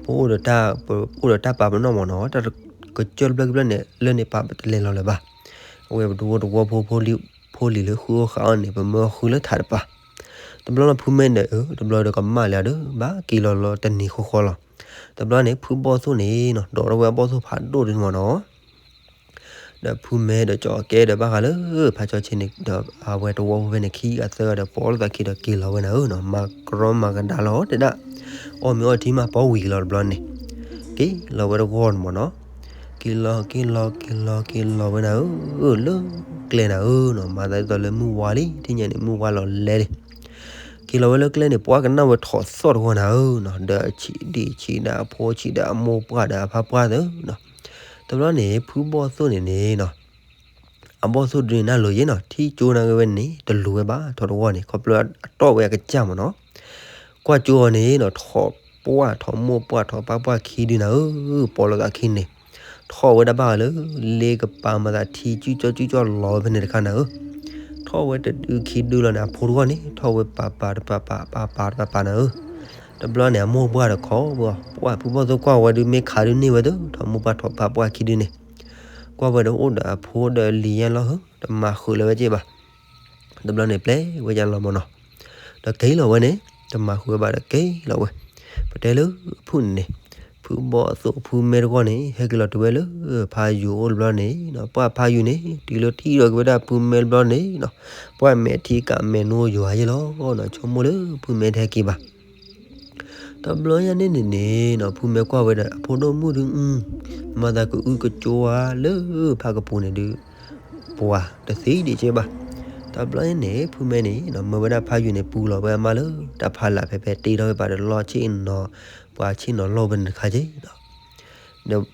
ပအိၣ်ဒီးတၢ် ပအိၣ်ဒီးတၢ်ပာ်ပနီၣ်မ့ၢ်နီၤ တၢ်ကစၢၢ်တဖျၢၣ်ခံဖျၢၣ်န့ၣ် လၢန့ၣ်ပာ်ပတလဲၤလီၤလၢၤဘၣ်. အဝဲပဒူဖိတဝီဖိ ဖိလံၤလၢဃုအိၣ်ဃာ်အီၤန့ၣ် ပမၢဃုလၢထးတပၤ တဘျီလီၤဖုမဲဒီး တဘျီဒီးကမၣ်လၢဒုး ဘၣ်က့ၤလီၤလီၤတနံၤဃီဃီလီၤ. တဘျီန့ၣ် ဖုဘီၣ်သိၣ်န့ၣ်နီၤ ဒိးထီၣ်ဝဲအဘီၣ်သိၣ်ဖးဒိၣ်ဒုးမ့ၢ်နီၤ ဒီးဖုမဲဒီးကၠီၤကဲဒီးဘၣ်ဃးလၢ ဖးကၠီဆ့န့ၣ် ဒီးအဝဲတဝီဖိဖဲန့ၣ် ခံဂၤသၢဂၤဒီး ပိာ်လိာ်သးခံဒီးက့ၤလီၤဝဲနၤဧၢနီၤ မၤကြီမၤကဒါလီၤတဲဒၣ် အီၣ်မ့ၤအီထံမးပီဝံၤက့ၤလီၤတဘျီန့ၣ် က့ၤလီၤဝဲတဂီၢ်န့ၣ်မ့ၢ်နီၤ က့ၤလီၤက့ၤလီၤက့ၤလီၤက့ၤလီၤဝဲနၤဧၢ လၢကျဲနၤဧၢနီၤ မၤသးဒ်သိးလၢမုၢ်ဝါလံ ထံၣ်ညါန့ၣ် မုၢ်ဝါလီၤလဲလံ က့ၤလီၤဝဲလၢကျဲန့ၣ် ပှၤကနၣ်ဝဲထီၣ်သီၣ်တဂီၢ်နၤဧၢနီၤ ဒီးအဆံးဒံးဆံးဒီးအဖိဆံးဒီးအမိၢ်ပှၢ်ဒီးအဖါပှၢ်သၢနီၤ တဘျီန့ၣ် ဖုဘီၣ်သိၣ်န့ၣ်န့ၣ်နီၤ အဘီၣ်သိၣ်ဒုန့ၣ်နၢ်လိၤယ့နီၤ ထံၣ်ကၠိနၤဂ့ၤဝဲန့ၣ် တလိၤဝဲဘၣ်ထီၣ်တဂီၢ်န့ၣ် ခီဖျိအတီၢ်ဝဲအကစၢ်မ့ၢ်နီၤ ကွၢ်ကၠိအီၤန့ၣ်နီၤ ထီၣ်ပှၢ်ထီၣ်မိၢ်ပှၢ်ထီၣ်ပၢ်ပှၢ်ခံဒုနၤဧၢ ပိာ်လိာ်သးခံန့ၣ် ထီၣ်ဝဲဒၣ်ဘၣ်လၢ လ့ကပၤမၤသးထံစုကၠီစုကၠီလီၤဝဲဖဲန့ၣ်တခါနၤဧၢ ထီၣ်ဝဲတဒုခံဒုလီၤန့ၣ် အဖိတဂီၢ်န့ၣ် ထီၣ်ဝဲပာ်ပာ်တပာ်ပာ်ပာ်ပာ်တပာ်ပာ်နၤဧၢ တဘျီန့ၣ် အမိၢ်ပှၢ်ဒီးခိးဝဲ ပှၢ်ဖုဘီၣ်သိၣ်ကွၢ်ဝဲဒုးမ့ၢ်ခးဒုးန့ၢ်ဝဲသၢ ထီၣ်မိၢ်ပှၢ်ထီၣ်ပၢ်ပှၢ်ခံဒုန့ၣ် ကွၢ်ဝဲဒီးအိၣ်ဒီးအဖိဒီးလံၤယဲလီၤဧၢ တမၤဃုာ်လၢၤဝဲက့ဘၣ် တဘျီန့ၣ် ပျဲဝဲယါလီၤမ့ၢ်နီၤ ဒီးက့ၤလီၤဝဲန့ၣ် တမၤဃုာ်ဝဲဘၣ်ဒီးက့ၤလီၤဝဲ ပတဲလၢဖုၣ်န့ၣ်န့ၣ် ဖုဘီၣ်သိၣ်ဖုမဲတဂီၢ်န့ၣ် ဟဲက့ၤလီၤတုၤဝဲလၢ ဖါယုာ်အိၣ်တဘျီန့ၣ်နီၤ ပှၢ်ဖါယုာ်န့ၣ် တုၤလၢထံၣ်ဒီးက့ၤဝဲဒၣ်ဖုမဲတဘျီန့ၣ်နီၤ ပှၢ်မဲာ်ထံကးမဲာ်နိယွၤယဲလီၤနီၤ ဆိကမိၣ်လၢဖုမဲတဟဲက့ၤဘၣ် တဘျီညါန့ၣ်န့ၣ်န့ၣ်နီၤ ဖုမဲကွၢ်ဝဲဒီးအဖိဒိၣ်မုၣ်ဒုး မၤသးကအုကကၠိဧါလၢဖးကပူၤန့ၣ်ဒုး ပှၤတသံဒံးက့ဘၣ်. တဘျီန့ၣ်န့ၣ် ဖုမဲန့ၣ်နီၤ မၢဝဲဒၣ်ဖါယုာ်န့ၣ် ပူၤလီၤဝဲအမါလၢတၢ်ဖးလၢ်ဖဲဖဲတ့ထီၣ်ဝဲပာ်ဒီးလီၢ်ဆ့ၣ်နီၤ ပှၤဆ့ၣ်နီၤလီၢ်ဝဲန့ၣ်တခါက့ဒီး ဒီး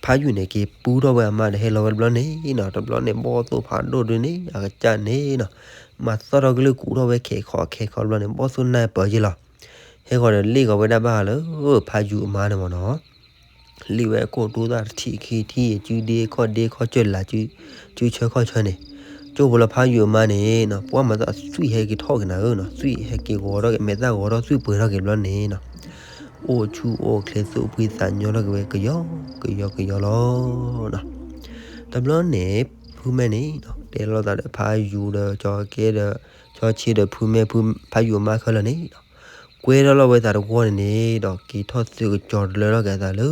ဖါယုာ်န့ၣ် က့ၤပူၤထီၣ်ဝဲအမါဒီးဟဲလီၤဝဲတဘျီန့ၣ်နီၤ တဘျီန့ၣ် ဘီၣ်သိၣ်ဖးဒိၣ်ဒုန့ၣ် အကစၢ်န့ၣ်နီၤ မၤသီၣ်ထီၣ်ကလုၢ်ကူးထီၣ်ဝဲခဲခီခဲခီတဘျီန့ၣ် ဘီၣ်သိၣ်နၢ်ပၢၢ်က့လီၤ. ဟဲဃီၤဒီးလ့ၣ်ဃီၤဝဲဒၣ်ဘၣ်ဃးလၢ ဖါယုာ်အမါန့ၣ်မ့ၢ်နီၤ လံၣ်ဝဲကိၣ်တူၢ်သၣ်တထံၣ်ခံထံၣ် စုဒ့ခီၣ်ဒ့ခီၣ်စၢၢ်လး စုဆၢခီၣ်ဆၢန့ၣ် ကၠိဖိလၢဖါယုာ်အမါန့ၣ်နီၤ ပှၢ်မၤသးသွံၣ်ဟဲက့ၤထီၣ်က့ၤနၤဧၢနီၤ သွံၣ်ဟဲက့ၤဂီၤထီၣ်က့ၤ မဲာ်သၣ်ဂီၤထီၣ်သွံၣ်ပှဲၤထီၣ်က့ၤဘျီန့ၣ်နီၤ အိၣ်ဆူၣ်အိၣ်ချ့သူၣ်ဖှံသးညီထီၣ်က့ၤဝဲကယီကယီကယီလီၤ. တဘျီန့ၣ် ဖုမဲန့ၣ်နီၤ တဲလိာ်သးဒီးဖါယုာ်ဒီး ကၠီကဲဒီး ကၠီဆ့ဒီးဖုမဲ ဖါယုာ်အမါခဲလၢာ်န့ၣ်နီၤ ကွဲထီၣ်လီၤဝဲသးတဝီန့ၣ်န့ၣ်ဒီး က့ၤထီၣ်သုးကစီၤတလၢထီၣ်က့ၤအသးလၢ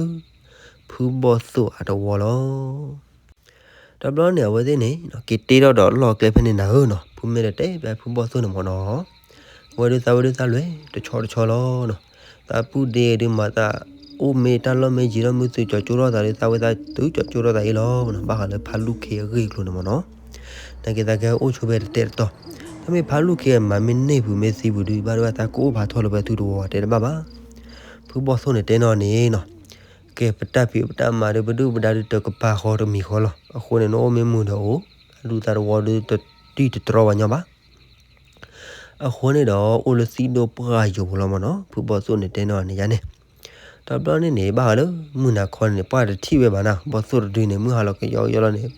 ဖုဘီၣ်သိၣ်အတဝီလီၤ. တဘျီန့ၣ် အဝဲသ့ၣ်န့ၣ်နီၤ က့ၤတ့ထီၣ်ဒီးလီၢ်ကျဲဖဲန့ၣ်နၤဧၢနီၤ ဖုမဲဒီးတဲဖဲဖုဘီၣ်သိၣ်န့ၣ်မ့ၢ်နီၤ အဝဲဒုးသးဝဲဒုးသးလွဲၢ်တဆီတဆီလီၤနီၤ သးပုၢ်ဒ့ဒုးမၤသး အိၣ်မ့ၢ်တၢ်လီၢ်မ့ၢ်ယံၤထီၣ်မ့ၢ်သုးကၠီၤကၠိထီၣ်သးဒီး သးဝဲသးတုၤကၠီၤကၠိထီၣ်သးအံၤလီၤနီၤ ဘၣ်ဃးလၢဖါလူၢ်ခ့အဂ့ၢ်အကျိၤန့ၣ်မ့ၢ်နီၤ နာ်က့သးကဲအိၣ်ဆိဖဲတတဲတတီၤ တၢ်မ့ၢ်ဖါလူၢ်ခ့အမၤမ့ၢ်န့ၢ်ပူၤမ့ၢ်သံပူၤဒုး ဘၣ်ဒိဘၣ်သးကအိၣ်ဖးထီလၢၤဝဲသုတဝီတဲတဘၣ်ဘၣ် ဖုဘီၣ်သိၣ်န့ၣ်တဲနီၤန့ၣ်နီၤ ကဲပတၢ်ဖံးပတၢ်မၤဒီး ပဒုၣ်ပဒါဒုးတကပၤဃီတမံၤဃီလီၤ. အဃိန့ၣ် နအိၣ်မ့ၢ်မုာ်ဒီးအိၣ် အဒုးသးတဝီဒုးတတံၢ်တတြီဘၣ်ညီဘၣ်. အဃိန့ၣ်ဒီး အိၣ်လၢသံၣ်ဒိၣ်ပှၢ်ယိာ်ပူၤလီၤမ့ၢ်နီၤ ဖုဘီၣ်သိၣ်န့ၣ်တဲနီၤန့ၣ်ယါန့ၣ် တဘျီန့ၣ်န့ၣ် ဘၣ်ဃးလၢ မုၢ်နၤခီန့ၣ် ပှၢ်တထံၣ်ဝဲဘၣ်နၤ ဘီၣ်သိၣ်တဒုန့ၣ် မုၢ်ဟါလီၤကယီကယီလီၤန့ၣ်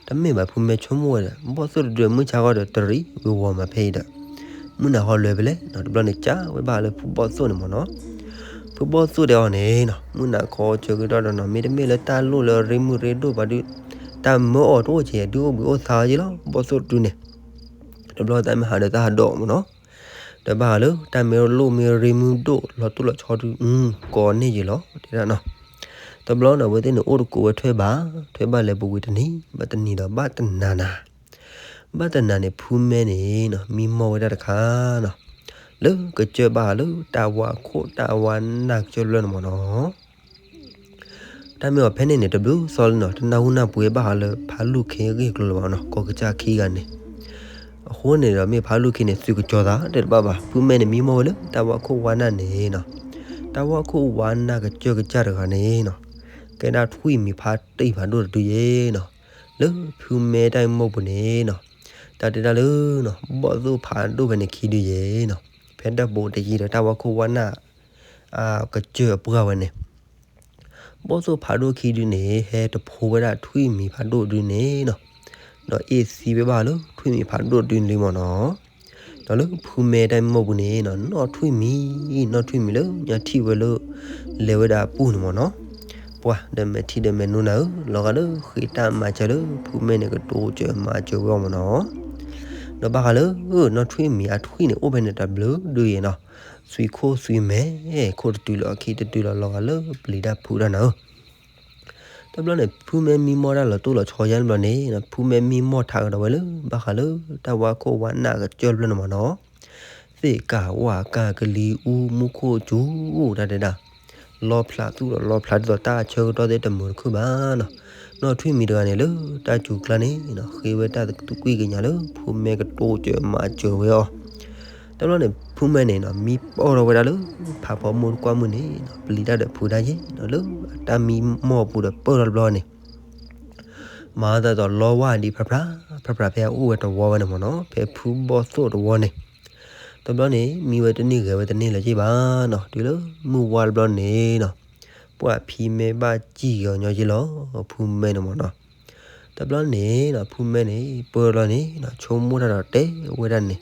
တမ့ၢ်ဘၣ်ဖုမဲဆိကမိၣ်ဝဲဒီး ဘီၣ်သိၣ်တဒုမုၢ်ဆါဃီဒီးတရံးဝ့ၤဝီၤမးဖဲအံၤဒီး မုၢ်နၤခီလွဲဖဲလဲၣ်နီၤ တဘျီန့ၣ် ကးဝဲဘၣ်ဃးလၢဖုဘီၣ်သိၣ်န့ၣ်မ့ၢ်နီၤ ဖုဘီၣ်သိၣ်တဲအီၤန့ၣ်နီၤ မုၢ်နၤခီဆၢကတီၢ်ဒီးနီၤ မ့တမ့ၢ်လၢတၢ်လိၣ်လၢအရ့မုၢ်ရ့ဒိၣ်ဘၣ်ဒုး တၢ်မၢအီၤတအိၣ်က့ၤ ဒုးအိၣ်ဘှံးအိၣ်သါအီၤက့လီၤ ဘီၣ်သိၣ်တဒုန့ၣ် တဘျီတၢ်မ့ၢ်ဟးဒီးတၢ်ဟးဒိၣ်မ့ၢ်နီၤ, ဒီးဘၣ်ဃးလၢတၢ်မ့ၢ်လိၣ်မ့ၢ်ရ့မ့ၢ်ဒိၣ်လီၤတိၢ်လီၤဆီဒုး ကိးန့ၢ်ယံာ်လီၤ တဲဒၣ်နီၤ. တဘျီန့ၣ် အဝဲသ့ၣ်န့ၣ်အိၣ်တကိးဝဲထွဲဘၣ်, ထွဲဘၣ်လဲၤပူၤကွံာ်တနံၤဘၣ်တနံၤဒီး ဘၣ်တနၤနၤ ဘၣ်တနၤန့ၣ် ဖုမဲန့ၣ်နီၤ မံမီၢ်ဝဲဒၣ်တခါနီၤ, လၢကစၢၢ်ဘၣ်ဃးလၢတၢ်ဝါခိၣ်တၢ်ဝါနၢ်ကစၢၢ်တဖျၢၣ်န့ၣ်မ့ၢ်နီၤ. တၢ်မ့ၢ်အီၤဖဲန့ၣ်န့ၣ် တဘျုးသီလံနီၤ, တနၢ်ဟူနၢ်ပှ့ၤဘၣ်ဃးလၢဖးလူၢ်ခ့အဂ့ၢ်အကျိၤလၢၤဘၣ်နီၤ, ကီၢ်ကစၢ်ခံဂၤန့ၣ်. အဃိန့ၣ်ဒီးမ့ၢ်ဖးလူၢ်ခ့န့ၣ် သုးကစီၤသးတဲတဘၣ်ဘၣ်, ဖုမဲန့ၣ်မံမီၢ်ဝဲလၢတၢ်ဝါခိၣ်ဝါနၢ်န့ၣ်နီၤ, တၢ်ဝါခိၣ်ဝါနၢ်ကစၢၢ်ကစၢ်တဂၤန့ၣ်နီၤ, ကဲဒၣ်ထွံၣ်မံၤဖးတံၢ်ဖးဒိၣ်တဒုယဲနီၤ, လၢဖုမဲတၢ်မံမီၢ်ပူၤန့ၣ်နီၤ, တၢ်တဲဒၣ်လၢ ဘီၣ်သိၣ်ဖးဒိၣ်ဖဲန့ၣ်ခံဒုယဲနီၤ, ဖဲတၢ်ဘိးတယံၤဒီးတၢ်ဝါခိၣ်ဝါနၢ် ကစၢၢ်အပှၢ်ဝဲန့ၣ် ဘီၣ်သိၣ်ဖးဒိၣ်ခံဒုန့ၣ် ဟဲတဖိဝဲဒၣ်ထွံၣ်မံၤဖးဒိၣ်ဒုန့ၣ်နီၤ, ဒီးအ့ၣ်သံဝဲဘၣ်လၢထွံၣ်မံၤဖးဒိၣ်ဒုန့ၣ်လံမ့ၢ်နီၤ. ဒီးလၢဖုမဲတၢ်မံမီၢ်ပူၤန့ၣ်နီၤ, နီၢ်ထွံၣ်မံၤ, နီၢ်ထွံၣ်မံၤလၢညါထံၣ်ဝဲလၢ လဲၤဝဲဒၣ်အပူၤန့ၣ်မ့ၢ်နီၤ, ပှၤဒီးမဲာ်ထံဒီးမဲာ်နိနၤဧၢ, လီၤဂာ်လၢဃ့တၢ်မၤစၢၤလၢဖုမဲန့ၣ် ကတိၤစၢၤမၤစၢၤဝဲအီၤမ့ၢ်နီၤ. ဒီးဘၣ်ဃးလၢ နီၢ်ထွံၣ်မံၤအထွံၣ်န့ၣ် အိၣ်ဖဲန့ၣ်တဘျုးဒုယဲနီၤ, သွံၣ်ခိၣ်သွံၣ်မဲာ် ခိၣ်တတုၤလီၤခံတတုၤလီၤ လီၤဂာ်လၢပျံၤတၢ်ဖုးတၢ်နၤဧၢ. တဘျီန့ၣ် ဖုမဲမံမီၢ်တၢ်လီၤတိၢ်လီၤဆီယါတဘျီန့ၣ် ဖုမဲမံမီၢ်ထးကဒီးဝဲလၢ ဘၣ်ဃးလၢတၢ်ဝါခိၣ်ဝါနၢ်ကစၢၢ်တဖျၢၣ်န့ၣ်မ့ၢ်နီၤ, သ့ၣ်ကၢ်ဝၣ်ကၢ်ကလံၤအူမူခိၣ်စူၤ တၢ်တဲဒၣ်, လီဖျးသူၣ်ဒီးလီဖျးဒ်သိး တၢ်ဆၢကတီၢ်သ့ၣ်တမုာ်တခုၣ်ဘၣ်နီၤ, နီၢ်ထွံၣ်မံၤတဂၤန့ၣ်လၢတၢ်စူၤကျါန့ၣ် ဃ့ဝဲတၢ်သးကွံာ်ကညးလၢ ဖုမဲကတိၤစၢၤမၤစၢၤဝဲအီၤ. တဘျီန့ၣ် ဖုမဲန့ၣ်နီၤ မံပၢၢ်ထီၣ်ဝဲဒၣ်လၢ ဖးဖီမုၢ်တကွၢ်မုၢ်န့ၣ်နီၤ ပျံၤတၢ်ဒီးဖုးတၢ်ယဲနီၤ လၢအတၢ်မံမီၢ်ပူၤဒီးပၢၢ်ထီၣ်တဘျီန့ၣ် မၤသးဒ်သိးလီဝါဒံးဖျါဖျါ ဖဲအအိၣ်ဝဲတဝီဝဲန့ၣ်မ့ၢ်နီၤ ဖဲဖုဘီၣ်သိၣ်တဝီန့ၣ်, တဘျီန့ၣ် မံဝဲတန့ၢ်ဂဲၤဝဲတန့ၢ်လၢၤက့ဘၣ်နီၤ တုၤလၢမုၢ်ဝါတဘျီန့ၣ်နီၤ, ပှၤဖံးမဲဘၣ်စံၣ်ကညီက့လီၤ ဖုမဲန့ၣ်မ့ၢ်နီၤ. တဘျီန့ၣ်နီၤ ဖုမဲန့ၣ် ပၢၢ်တဘျီန့ၣ်နီၤ ဆိကမိၣ်တၢ်ဒီးတဲဝဲဒၣ်န့ၣ်,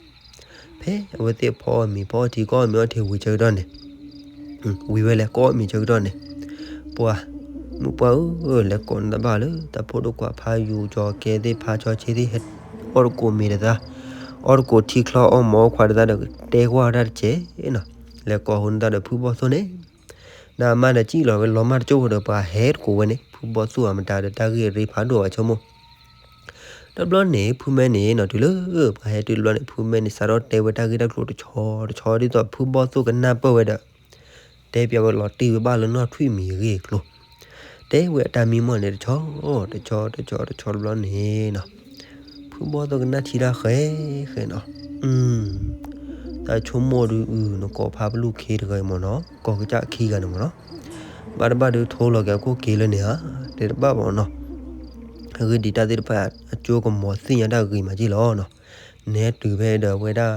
ဖဲအဝဲသ့ၣ်ဖီအီၣ်မ့ၤဖီအီၣ်ထံ ကအီၣ်မ့ၤအီထံဝံၤဆၢကတီၢ်န့ၣ် ဝံၤဝဲလဲၤကအီၣ်မ့ၤဆၢကတီၢ်န့ၣ်, ပှၤ, မုၢ်ပှၢ်ဧၢ, လဲၤကိးနတၢ်ဘၣ်လၢ တၢ်ဖိဒိၣ်ကွာ်ဖးယူၤကၠီၤကဲသ့ၣ်ဖးဆီဆ့သ့ၣ်ဟဲ, အီၣ်တကိးမ့ၤတသး, အီၣ်တကိးထံချီအီၣ်မ့ၤအီခွါတသးဒီး တဲကွၢ်တၢ်တကဲးနီၤ, လဲၤကိးဃိနတၢ်ဒီးဖုဘီၣ်သိၣ်န့ၣ်, နမါဒီးစံၣ်လီၤဝဲလီၤမၢ်တကၠိၢ်ဖိဒီးပှၤဟဲတကိးဝဲန့ၣ် ဖုဘီၣ်သိၣ်အမတၤဒီးတၢ်ဂ့ၢ်အရ့ဖးဒိၣ်အဝဲဆိကမိၣ် တဘျီန့ၣ် ဖုမဲန့ၣ်နီၤ တုၤလၢပှၤဟဲတုၤတဘျီန့ၣ် ဖုမဲန့ၣ် စးထီၣ်တဲဝဲတၢ်ဂ့ၢ်တၢ်ကျိၤတဆီတဆီဒ်သိးဖုဘီၣ်သိၣ်ကနၢ်ပၢၢ်ဝဲဒီး တဲပၠးဝဲလီၤတံၢ်ဝဲဘၣ်လၢနီၢ်ထွံၣ်မံၤအဂ့ၢ်အကျိၤ, တဲဝဲအတၢ်မံမီၢ်န့ၣ်တဆီ, တဆီတဆီတဆီတဘျီန့ၣ်နီၤ, ဖုဘီၣ်သိၣ်ကနၣ်ထံတၢ်ဃဲဃဲနီၤ, တၢ်ဆိကမိၣ်ဒုးအုး နကိးဖးပလူၢ်ခ့တဂၤအံၤမ့ၢ်နီၤ ကီၢ်ကစၢ်ခံဂၤန့ၣ်မ့ၢ်နီၤ ဘၣ်တဘၣ်ဒုးထိလီၤက့ၤအခိၣ်က့ၤလၢန့ၣ်ဧါ, တဲတဘၣ်ဘၣ်နီၤ, အဂ့ၢ်ဒ်တၢ်သ့ၣ်တဖၣ်အကၠိကမီၤသ့ၣ်ညါတၢ်ဂ့ၤမးက့ၢ်လီၤနီၤ, နဲတုၤဖဲဒီးအဝဲဒၣ်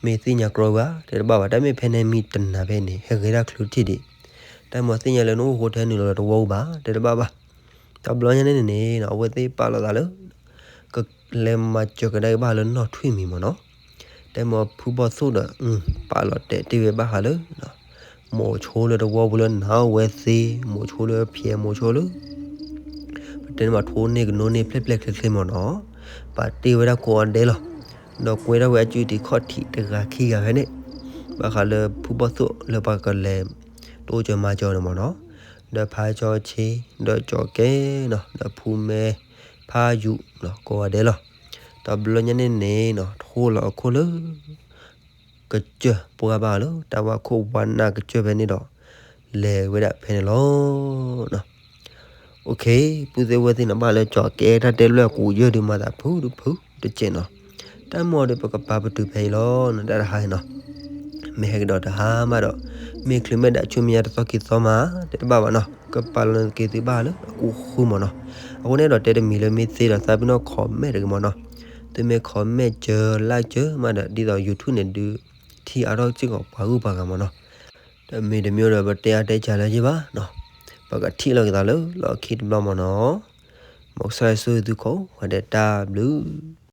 မ့ၢ်သ့ၣ်ညါကြီဝဲဧါ တဲတဘၣ်ဘၣ် တၢ်မ့ၢ်ဖဲန့ၣ်မံတနၤဖဲန့ၣ် ဟဲဂဲၤတၢ်ချုးထံၣ်ဒံး, တၢ်မၤသ့ၣ်ညါလၢနအိၣ်ဃိထဲနုာ်လီၤတဝီအိၣ်ဘၣ် တဲတဘၣ်ဘၣ်, တဘျီညါန့ၣ်န့ၣ် အဝဲသ့ၣ်ပာ်လီၤသးလၢ ကလဲၤမၤစၢၤကဒါက့ၤဘၣ်လၢနီၢ်ထွံၣ်မံၤမ့ၢ်နီၤ, တဲမ့ၢ်ဖုဘီၣ်သိၣ်ဒီး ပာ်လီၤတဲာ်တ့ၢ်ဝဲဘၣ်ဃးလၢ မိၤဆိလၢတဝီပူၤလၢနၤအိၣ်ဝဲသ့ မိၤဆိလၢဖျဲးမိၤဆိလၢ ပတဲန့ၣ်မးထိန့ၢ်ကနိးန့ၢ်ဖျဲၣ်ဖျဲၣ်ချ့ချ့မ့ၢ်နီၤ, ပာ်တ့ၢ်ဝဲဒၣ်ကိးဂၤဒဲးလီၤ, ဒီးကွဲထီၣ်ဝဲအစုတံၤခီၣ်ထံးတဂၤခံဂၤဖဲန့ၣ်, ဘၣ်ဃးလၢဖုဘီၣ်သိၣ်လၢပှၤကလဲၤ တိစၢၤမၤစၢၤန့ၣ်မ့ၢ်နီၤ, ဒီးဖးဆီဆ့ ဒီးကၠီၤကဲနီၤ ဒီးဖုမဲ ဖးယူၤနီၤ ကိးဂၤဒဲးလီၤ, တဘျီညါန့ၣ်န့ၣ်နီၤ ထိလီၤအခိၣ်လၢ ကစၢၢ်ပှၢ်ဘၣ်လၢ တၢ်ဝါခိၣ်ဝါနၢ်ကစၢၢ်ဖဲန့ၣ်ဒီး လဲၤဝဲဒၣ်ဖဲန့ၣ်လီၤ. ပုၢ်သ့ၣ်ဝဲၢ်သ့ၣ်န့ၣ်ဘၣ်လၢကၠီၤကဲတၢ်တဲလွဲၢ်အကူးယဲၢ်ဒုးမၤသးဖုတဖုတကဲးနီၤ, တၢ်မ့ၢ်ဒီးပကပာ်ပတုာ်ဖဲအံၤလီၤ နတၢ်တဟါအံၤနီၤ, မ့ၢ်ဟဲကဒီးတဟါမးဒီး မ့ၢ်ချုးမဲာ်ဒၣ်ဆူမဲာ်ညါတသီခံသီမး တဲတဘၣ်ဘၣ်နီၤ ကပာ်လီၤနသက့ၤသုဘၣ်လၢအကူးဃုမ့ၢ်နီၤ, အဃိန့ၣ်ဒီးတဲတမံၤလၢမ့ၢ်သ့ဒီးသးပ့ၤနီၣ် comment တဂ့ၤမ့ၢ်နီၤ, သုမ့ၢ် comment စၢၤ like စၢၤမးဒီး ဒ်သိး YouTube န့ၣ်ဒုး ထံၣ်အါထီၣ်စ့ၢ်ကီးပှၤဂုၤပှၤဂၤမ့ၢ်နီၤ, တမ့ၢ်တမ့ၢ်ဒီးပတဲအါတဲစှၤလၢၤယ့ၢ်ဘၣ်နီၤ, ပကထံၣ်လိာ်က့ၤသးလၢလီၢ်ခံတဘျီမ့ၢ်နီၤ, မ်ကစၢ်ယွၤဆိၣ်ဂ့ၤသုကိးဂၤဒဲးတၢ်ဘျုး